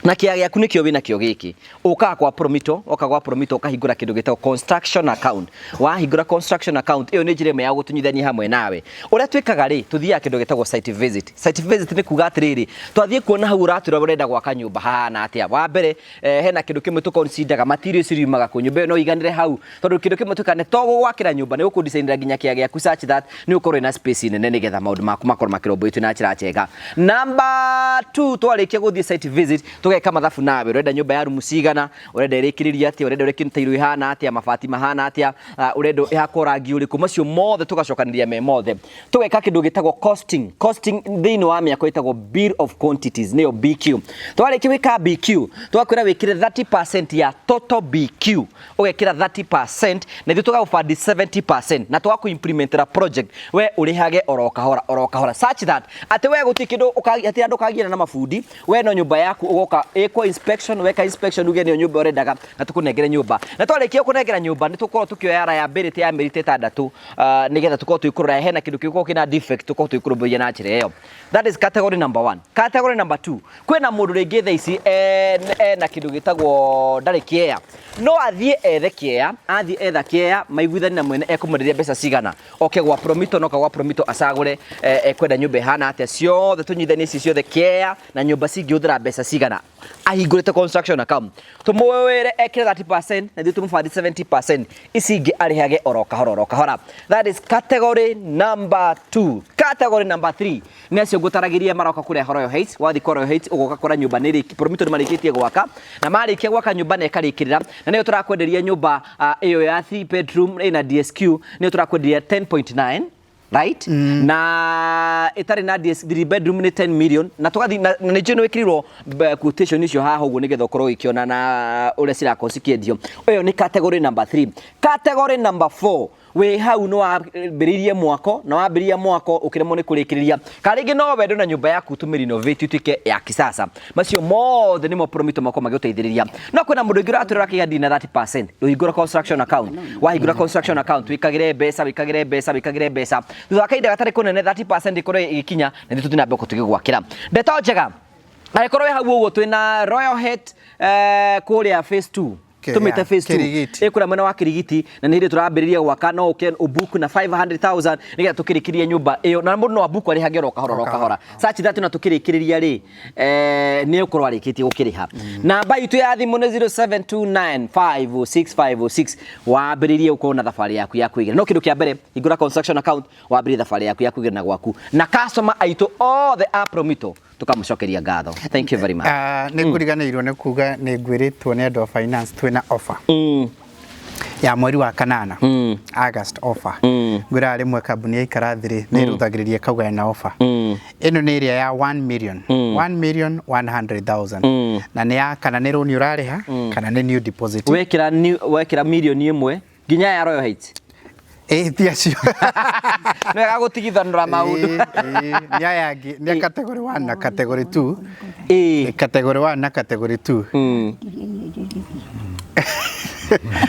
Speaker 3: na kĩea gĩaku nĩkĩo wĩna kĩo gĩkĩ, ũkaga kwa Promito, woka gwa Promito ũkahingũra kĩndũ gĩtagwo construction account. Wahingũra construction account, ĩyo nĩ njĩra ĩmwe ya gũtũnyithania hamwe nawe. Ũrĩa twĩkaga rĩ, tũthiaga kĩndũ gĩtagwo site visit. Site visit nĩ kuga atĩrĩrĩ, twathiĩ kuona hau ũratwĩra ũrenda gwaka nyũmba hahana atĩa. Wa mbere, hena kĩndũ kĩmwe tũconsideraga, materials iriumaga kũ, nyũmba ĩyo no ĩiganĩre hau, tondũ kĩndũ kĩmwe twĩkaga nĩ to gũgwakĩra nyũmba, nĩ gũkũdesignĩra nginya kĩea gĩaku such that nĩ ũkorwo wĩna space nene nĩgetha maũndũ maku makorwo makĩrũmbũĩtio na njĩra njega. Number 2, twarĩkia gũthiĩ site visit, tũgeka mathabu nawe, ũrenda nyũmba ya rumu cigana, ũrenda ĩrĩkĩrĩrio atĩa, ũrenda ũrĩkĩrie tairo ĩhana atĩa, mabati mahana atĩa, ũrenda ĩhakwo rangi ũrĩkũ, macio mothe tũgacokanĩria me mothe. Tũgeka kĩndũ gĩtagwo costing. Costing thĩinĩ wa mĩako ĩtagwo bill of quantities, nĩyo BQ. Twarĩkia gwĩka BQ, tũgakwĩra wĩkĩre 30% ya total BQ, ũgekĩra 30% na ithuĩ tũgagũbandi 70% na tũgakũ-implementera project we ũrĩhage oro kahora oro kahora such that atĩ we gũtirĩ kĩndũ atĩ andũ ũkagiana na mabundi, we no nyũmba yaku ũgoka ĩkwo inspection, weka inspection uge nĩyo nyũmba ũrendaga na tũkũnengere nyũmba. Na twarĩkia gũkũnengera nyũmba nĩ tũkoragwo tũkĩoya liability ya mĩeri ta ĩtandatũ, nĩgetha tũkorwo tũgĩkũrora hena kĩndũ kĩngĩkorwo kĩna defect, tũkorwo tũgĩkũrũmbũiya na njĩra ĩyo. That is category number 1. Category number 2, kwĩna mũndũ rĩngĩ thaa ici ena kĩndũ gĩtagwo ndarĩ kĩea, no athiĩ ethe kĩea, athiĩ etha kĩea maiguithanie na mwene ekũmwenderia mbeca cigana, oke gwa Promito, noka gwa Promito acagũre, ekwenda nyũmba ĩhana atĩa, ciothe tũnyithanie ici ciothe kĩea na nyũmba cingĩhũthĩra mbeca cigana, ahingũrĩte construction account, tũmwĩre ekĩre 30% na ithuĩ tũmũbandi 70%, ici ingĩ arĩhage oro kahora oro kahora. That is category number 2. Category number 3 nĩ acio ngũtaragĩria maroka kũrĩa Royal Heights. Wathiĩ kwa Royal Heights ũgoka kũra nyũmba nĩ rĩki, Promito nĩ marĩkĩtie gwaka, na marĩkia gwaka nyũmba na ĩkarĩkĩrĩra, na nĩyo tũrakwenderia nyũmba ĩyo ya 3 bedroom ĩna DSQ, nĩyo tũrakwenderia 10.9, right? Na ĩtarĩ na DS, 3 bedroom nĩ 10 million, na tũgathiĩ na nĩ njũĩ nĩ wĩkĩrirwo quotation icio haha ũguo nĩgetha ũkorwo ũgĩkĩona na ũrĩa cirakorwo cikĩendio. Ĩyo nĩ category number 3. Category number 4, wĩ hau nĩ wambĩrĩirie mwako, na wambĩrĩria mwako ũkĩremwo nĩ kũrĩkĩrĩria, kana rĩngĩ no wende na nyũmba yaku tũmĩ renovate ĩtuĩke ya kisasa. Macio mothe nĩmo Promito makorwo magĩgũteithĩrĩria. No kwĩna mũndũ ũngĩ ũratwĩra akĩiga ndini na 30%, ũhingũra construction account. Wahingũra construction account, wĩkagĩre mbeca, wĩkagĩre mbeca, wĩkagĩre mbeca, thutha wa kahinda gatarĩ kũnene 30% ĩkorwo ĩgĩkinya, na ithuĩ tũthiĩ na mbere tũgĩgwakĩra. Ndeto njega, angĩkorwo wĩ hau ũguo twĩna Royal Heights, kũrĩa phase 2, tumite phase 2
Speaker 1: Kirigiti.
Speaker 3: Ĩkũrĩa mwena wa Kirigiti, na nĩ hĩndĩ tũrambĩrĩria gwaka, no ũke ũbook na 500,000 nĩgetha tũkĩrĩkĩrie nyũmba ĩyo, na mũndũ no abook arĩhage oro kahora oro kahora such that na tũkĩrĩkĩrĩria rĩ, nĩ ũkorwo arĩkĩtie gũkĩrĩha. Namba itũ ya thimũ nĩ 0729506506. Wambĩrĩrie ũkorwo na thabarĩ yaku ya kwĩgĩra. No kĩndũ kĩa mbere, hingũra construction account, wambĩrĩrie thabarĩ yaku ya kwĩgĩra na gwaku, na customer aitũ othe a Promito tukamũcokeria ngatho. Thank you very much.
Speaker 1: Nĩ ngũriganĩirwo nĩ kuga nĩ ngwĩrĩtwo nĩ andũ a finance twĩna offer ya mweri wa kanana, August offer. Ngwĩraga rĩmwe kambuni yaikara thĩ rĩ, nĩ ĩrũthagĩrĩria ĩkauga ĩna offer. Ĩno nĩ ĩrĩa ya 1 million, 1 million 100,000, na nĩ ya kana nĩ loan ũrarĩha kana nĩ new deposit.
Speaker 3: Wekĩra new, wekĩra milioni ĩmwe nginya ya Royal Heights.
Speaker 1: Ĩ ti acio.
Speaker 3: Nĩ wega gũtigithanũra maũndũ.
Speaker 1: Ĩ, ĩ, nĩ aya angĩ nĩ a category 1 na category 2.
Speaker 3: Ĩ.
Speaker 1: Category 1 na category 2.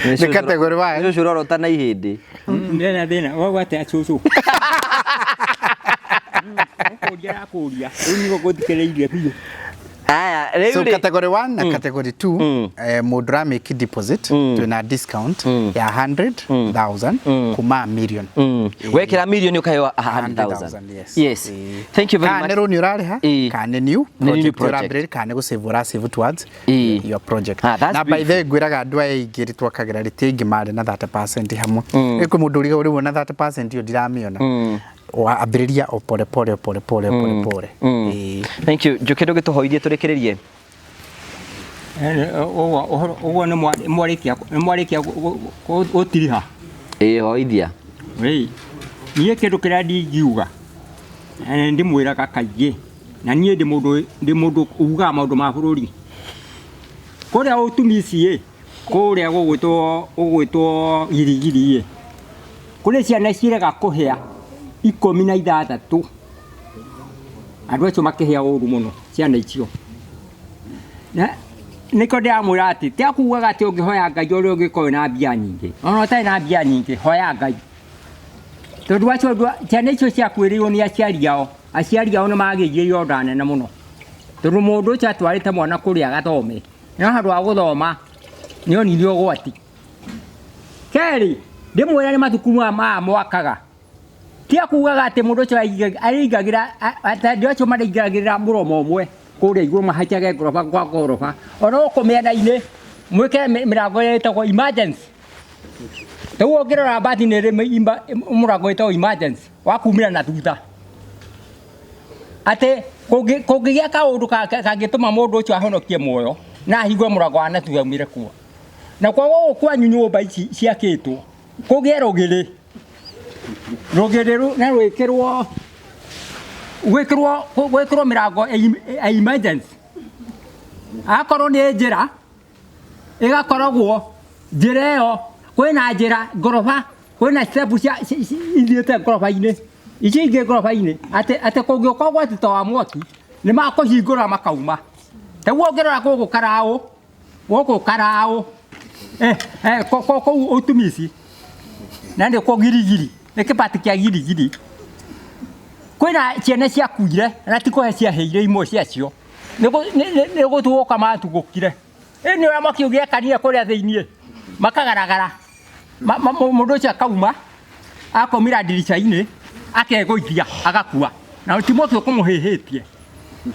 Speaker 1: Nĩ category 1.
Speaker 3: Nĩ cũcũ ũrorota na ihĩndĩ.
Speaker 5: Ndĩna thĩna wauga atĩa cũcũ? Kũria arakũria rĩu nĩguo ngũthikĩrĩirie biũ.
Speaker 3: Aya, rĩu
Speaker 1: So
Speaker 3: rĩ.
Speaker 1: category 1 na category 2 mũndũ ũramake deposit twĩna discount ya 100,000 kuma million.
Speaker 3: Wekĩra mirioni ũkaheo 100,000.
Speaker 1: 100,000, yes.
Speaker 3: Yes. Thank you very
Speaker 1: Kana
Speaker 3: much.
Speaker 1: nĩ loan ũrarĩha
Speaker 3: Ĩ.
Speaker 1: kana nĩ new
Speaker 3: Nĩ new
Speaker 1: project
Speaker 3: project.
Speaker 1: ũrambĩrĩria kana nĩ gũsave ũrasave towards
Speaker 3: Ĩ.
Speaker 1: your project.
Speaker 3: Ah, that's
Speaker 1: Na by the way ngwĩraga andũ aya aingĩ rĩ twakagĩra rĩ ti aingĩ marĩ na 30% hamwe. Ĩ kwĩ mũndũ ũriga rĩu ona 30% ĩyo ndiramĩona. Ambĩrĩria o pole pole o pole pole o pole pole. Ĩ.
Speaker 3: Thank you. Njũkĩ ndũgĩtũhoithie tũrĩkĩrĩrie.
Speaker 5: Ũguo nĩ mwarĩkia nĩ mwarĩkia gũtiriha.
Speaker 3: Ĩ hoithia.
Speaker 5: Ĩ niĩ kĩndũ kĩrĩa ndingiuga na nĩ ndĩmwĩraga kaingĩ na niĩ ndĩ mũndũ ndĩ mũndũ ugaga maũndũ ma bũrũri. Kũrĩa ũtumici ĩ kũrĩa gũgwĩtwo gũgwĩtwo girigiri ĩ kũrĩ ciana cirega kũhĩa 16 andũ acio makĩhĩa ũru mũno ciana icio. Na nĩkĩo ndĩramwĩra atĩ ti akugaga atĩ ũngĩhoya Ngai ũrĩa ũngĩkorwo na mbia nyingĩ ona ũtarĩ na mbia nyingĩ hoya Ngai tondũ acio andũ ciana icio ciakuĩrĩirwo nĩ aciari ao aciari ao nĩ magĩire ironda nene mũno tondũ mũndũ ũcio atwarĩte mwana kũrĩa agathome no handũ ha gũthoma nĩ onire ũgwati. Kerĩ ndĩmwĩre nĩ mathukuru maya mwakaga ti akugaga atĩ mũndũ ũcio aringagĩra andũ acio maraingagĩrĩra mũromo ũmwe kũrĩa igũrũ mahaicage ngoroba kwa ngoroba ona gũkũ mĩena-inĩ mwĩkĩre mĩrango ĩrĩa ĩtagwo emergency. Rĩu ũngĩrora mbathi nĩ ĩrĩ mũrango wĩtagwo emergency wa kumĩra na thutha atĩ kũngĩgĩa kaũndũ kangĩtũma mũndũ ũcio ahonokie muoyo na ahingũre mũrango wa na thutha aumĩre kuo. Na kwa gũkũ kwanyu nyũmba ici ciakĩtwo kũgĩe rũgĩrĩ rũgĩrĩ rũ na rwĩkĩrwo gwĩkĩrwo gwĩkĩrwo mĩrango ya emergency. Akorwo nĩ njĩra ĩgakoragwo njĩra ĩyo kwĩna njĩra ngoroba kwĩna step cia ithiĩte ngoroba-inĩ icio ingĩ ngoroba-inĩ atĩ atĩ kũngĩũka ũgwati ta wa mwaki nĩ makũhingũra makauma. Taguo ũngĩrora gũkũ karaũ gũkũ karaũ kũu ũtumici na nĩ kũ girigiri nĩ kĩbati kĩa girigiri kwĩna ciana ciakuire na ti kũhe ciaheire imwe ciacio nĩ gũtugũka matugũkire. Ĩ nĩ ũrĩa mwaki ũgĩakanire kũrĩa thĩiniĩ makagaragara mũndũ ũcio akauma akomĩra ndirica-inĩ akegũithia agakua na ti mwaki ũkũmũhĩhĩtie.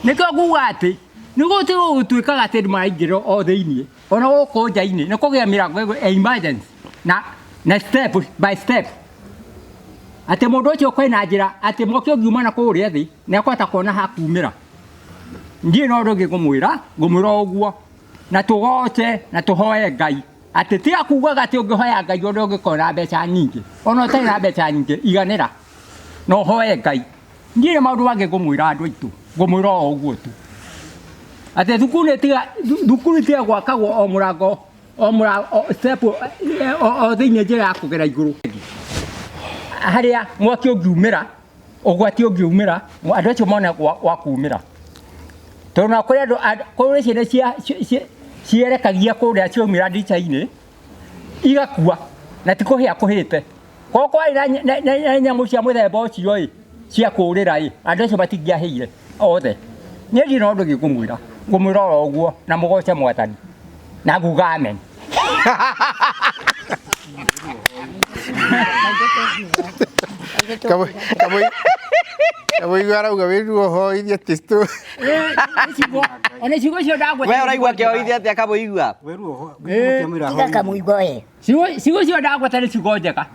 Speaker 5: Nĩkĩo nguga atĩ nĩ gũtuĩkaga atĩ andũ maraingĩra o thĩiniĩ ona gũkũ nja-inĩ nĩ kũgĩa mĩrango ĩyo ya emergency na step by step atĩ mũndũ ũcio kwĩna njĩra atĩ mwaki ũngiuma na kũrĩa thĩ nĩ akũhota kuona ha kumĩra. Ndiĩ na ũndũ ũngĩ ngũmwĩra ngũmwĩra o ũguo na tũgoce na tũhoe Ngai atĩ tiga kugaga atĩ ũngĩhoya Ngai ũrĩa ũngĩkorwo na mbeca nyingĩ ona ũtarĩ na mbeca nyingĩ iganĩra na ũhoe Ngai. Ndiĩ na maũndũ mangĩ ngũmwĩra andũ aitũ ngũmwĩra o ũguo tu atĩ thukuru nĩ tiga thukuru tiga gwakagwo o mũrango o mũrango step o thĩiniĩ njĩra ya kũgera igũrũ harĩa mwaki ũngiumĩra ũgwati ũngiumĩra andũ acio mone wa kumĩra tondũ na kũrĩ andũ kũrĩ ciana cierekagia kũrĩa ciaumĩra ndirica-inĩ igakua na ti kũhĩa kũhĩte. Korwo kwarĩ na nyamũ cia mũthemba ũcio ĩ cia kũũrĩra ĩ andũ acio matingĩahĩire othe. Niĩ ndirĩ na ũndũ ũngĩ ngũmwĩra ngũmwĩra oro ũguo na mũgoce Mwathani na nguga amen.
Speaker 1: Kamũigua arauga wĩruo ũhoithie ti
Speaker 5: Ona ciugo icio ndagweta.
Speaker 3: We ũraigua kĩhoithia atĩa Kamũigua?
Speaker 4: Tiga Kamũigua we.
Speaker 5: Ciugo icio ndagweta nĩ ciugo njega.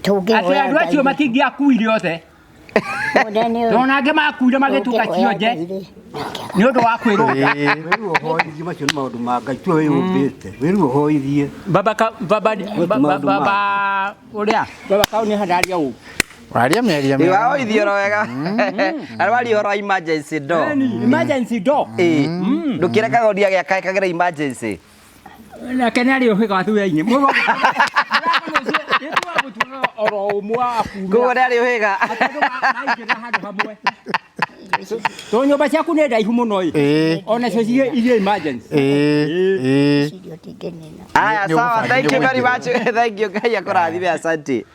Speaker 4: Tũngĩhoya
Speaker 5: Atĩ andũ acio matingĩakuire othe.
Speaker 4: Mũnene ũyũ.
Speaker 5: Tondũ angĩ makuire magĩtuĩka cionje nĩ ũndũ wa kwĩrwo.
Speaker 2: Wĩruo ũhoithie macio nĩ maũndũ ma Ngai tiwe wĩyũmbĩte. Wĩruo ũhoithie.
Speaker 5: Baba baba baba ũrĩa baba kau nĩ handaria ũũ.
Speaker 1: Waria mĩario
Speaker 3: Ĩ wahoithia oro wega. Arwaria ũhoro wa emergency door.
Speaker 5: Emergency door.
Speaker 3: Ĩ ndũkĩrekaga ũndĩ agĩaka ĩkagĩra emergency.
Speaker 5: Nake nĩ arĩ ũhĩga thutha-inĩ. Ĩtuwa oro ũmwe wa
Speaker 3: Koguo
Speaker 5: kumĩra.
Speaker 3: ndarĩ ũhĩga.
Speaker 5: Andũ maingĩra handũ hamwe. Tondũ nyũmba ciaku nĩ ndaihu mũno ĩ.
Speaker 1: Ĩĩ.
Speaker 5: Ona cio cirĩ irĩ emergency.
Speaker 1: Ĩĩ, ĩĩ.
Speaker 4: Icio ndingĩnina.
Speaker 3: Aya,
Speaker 1: Nĩ
Speaker 3: sawa,
Speaker 1: ũgũbanga,
Speaker 3: thank you
Speaker 1: nĩ
Speaker 3: very
Speaker 1: ũgũingĩra.
Speaker 3: much. Thank you, Ngai akũrathime, asante.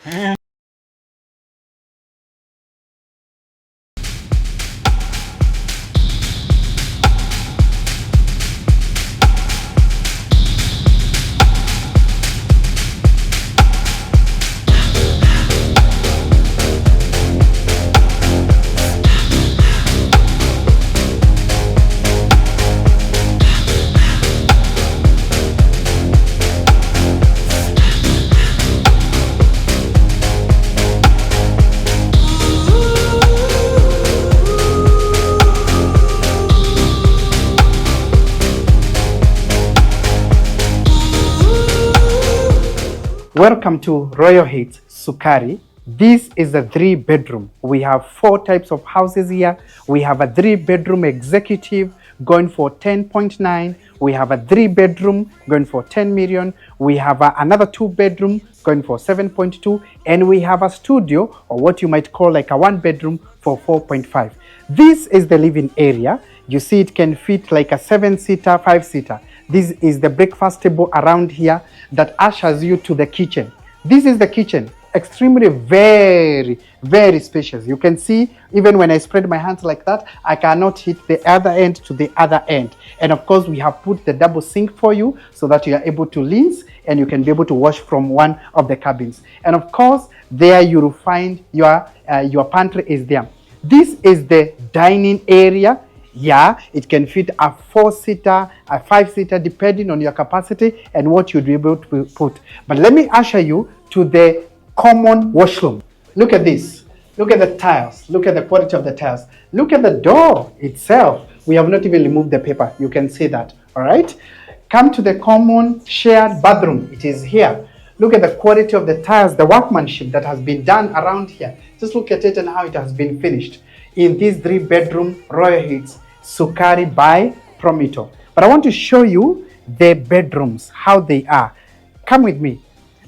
Speaker 1: Welcome to Royal Heights, Sukari. This is a 3-bedroom. We have 4 types of houses here. We have a 3-bedroom executive going for 10.9. We have a 3-bedroom going for 10 million. We have another 2-bedroom going for 7.2. And we have a studio, or what you might call like a 1-bedroom, for 4.5. This is the living area. You see it can fit like a 7-seater, 5-seater. This is the breakfast table around here that ushers you to the kitchen. This is the kitchen, extremely very, very spacious. You can see even when I spread my hands like that, I cannot hit the other end to the other end. And of course, we have put the double sink for you so that you are able to rinse and you can be able to wash from one of the cabins. And of course, there you will find your pantry is there. This is the dining area. Yeah, it can fit a 4-seater, a 5-seater, depending on your capacity and what you'd be able to put. But let me usher you to the common washroom. Look at this. Look at the tiles. Look at the quality of the tiles. Look at the door itself. We have not even removed the paper. You can see that. All right. Come to the common shared bathroom. It is here. Look at the quality of the tiles, the workmanship that has been done around here. Just look at it and how it has been finished in this 3-bedroom Royal Heights Sukari by Promito. But I want to show you the bedrooms, how they are. Come with me.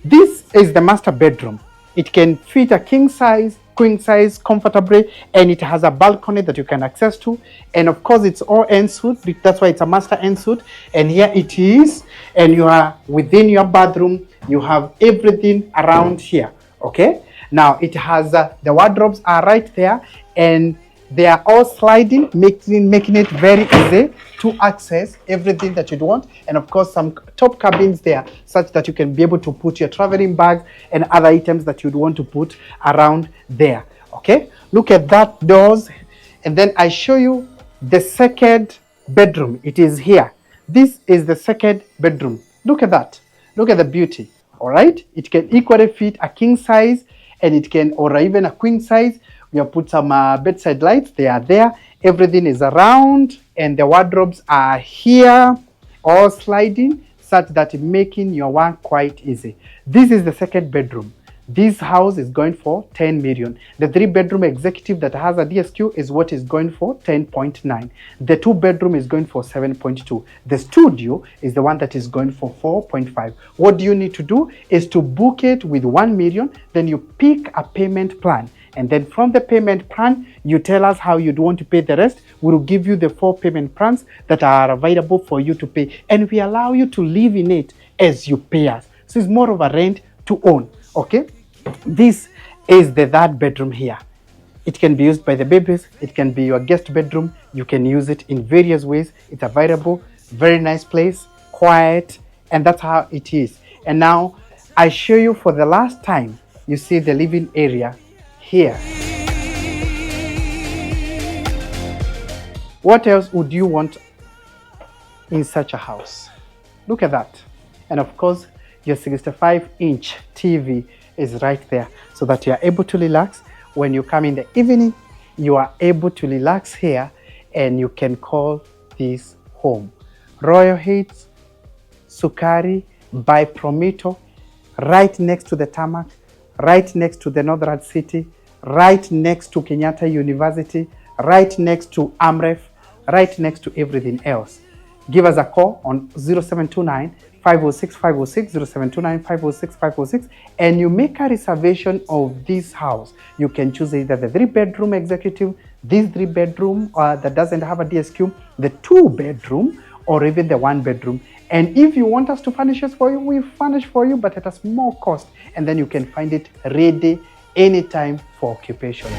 Speaker 1: This is the master bedroom. It can fit a king size, queen size comfortably, and it has a balcony that you can access to. And of course, it's all ensuite. That's why it's a master ensuite. And here it is. And you are within your bathroom. You have everything around here. Okay. Now it has the wardrobes are right there, and they are all sliding, making it very easy to access everything that you'd want. And of course, some top cabins there, such that you can be able to put your traveling bags and other items that you'd want to put around there. Okay, look at that doors. And then I show you the second bedroom. It is here. This is the second bedroom. Look at that. Look at the beauty. All right, it can equally fit a king size, and it can, or even a queen size. We have put some bedside lights. They are there. Everything is around, and the wardrobes are here, all sliding, such that making your work quite easy. This is the second bedroom. This house is going for 10 million. The 3-bedroom executive that has a DSQ is what is going for 10.9. The 2-bedroom is going for 7.2. The studio is the one that is going for 4.5. What do you need to do is to book it with 1 million. Then you pick a payment plan. And then from the payment plan, you tell us how you'd want to pay the rest. We'll give you the 4 payment plans that are available for you to pay. And we allow you to live in it as you pay us. So it's more of a rent to own. Okay? This is the third bedroom here. It can be used by the babies. It can be your guest bedroom. You can use it in various ways. It's available. Very nice place, quiet, and that's how it is. And now I show you for the last time, you see the living area here. What else would you want in such a house? Look at that. And of course, your 65-inch TV is right there so that you are able to relax. When you come in the evening, you are able to relax here and you can call this home. Royal Heights, Sukari by Promito, right next to the tarmac, right next to the Northern City, right next to Kenyatta University, right next to AMREF, right next to everything else. Give us a call on 0729 506 506, 0729 506 506, and you make a reservation of this house. You can choose either the 3-bedroom executive, this 3-bedroom that doesn't have a DSQ, the 2-bedroom, or even the 1-bedroom. And if you want us to furnish it for you, we furnish for you, but at a small cost. And then you can find it ready anytime for occupation.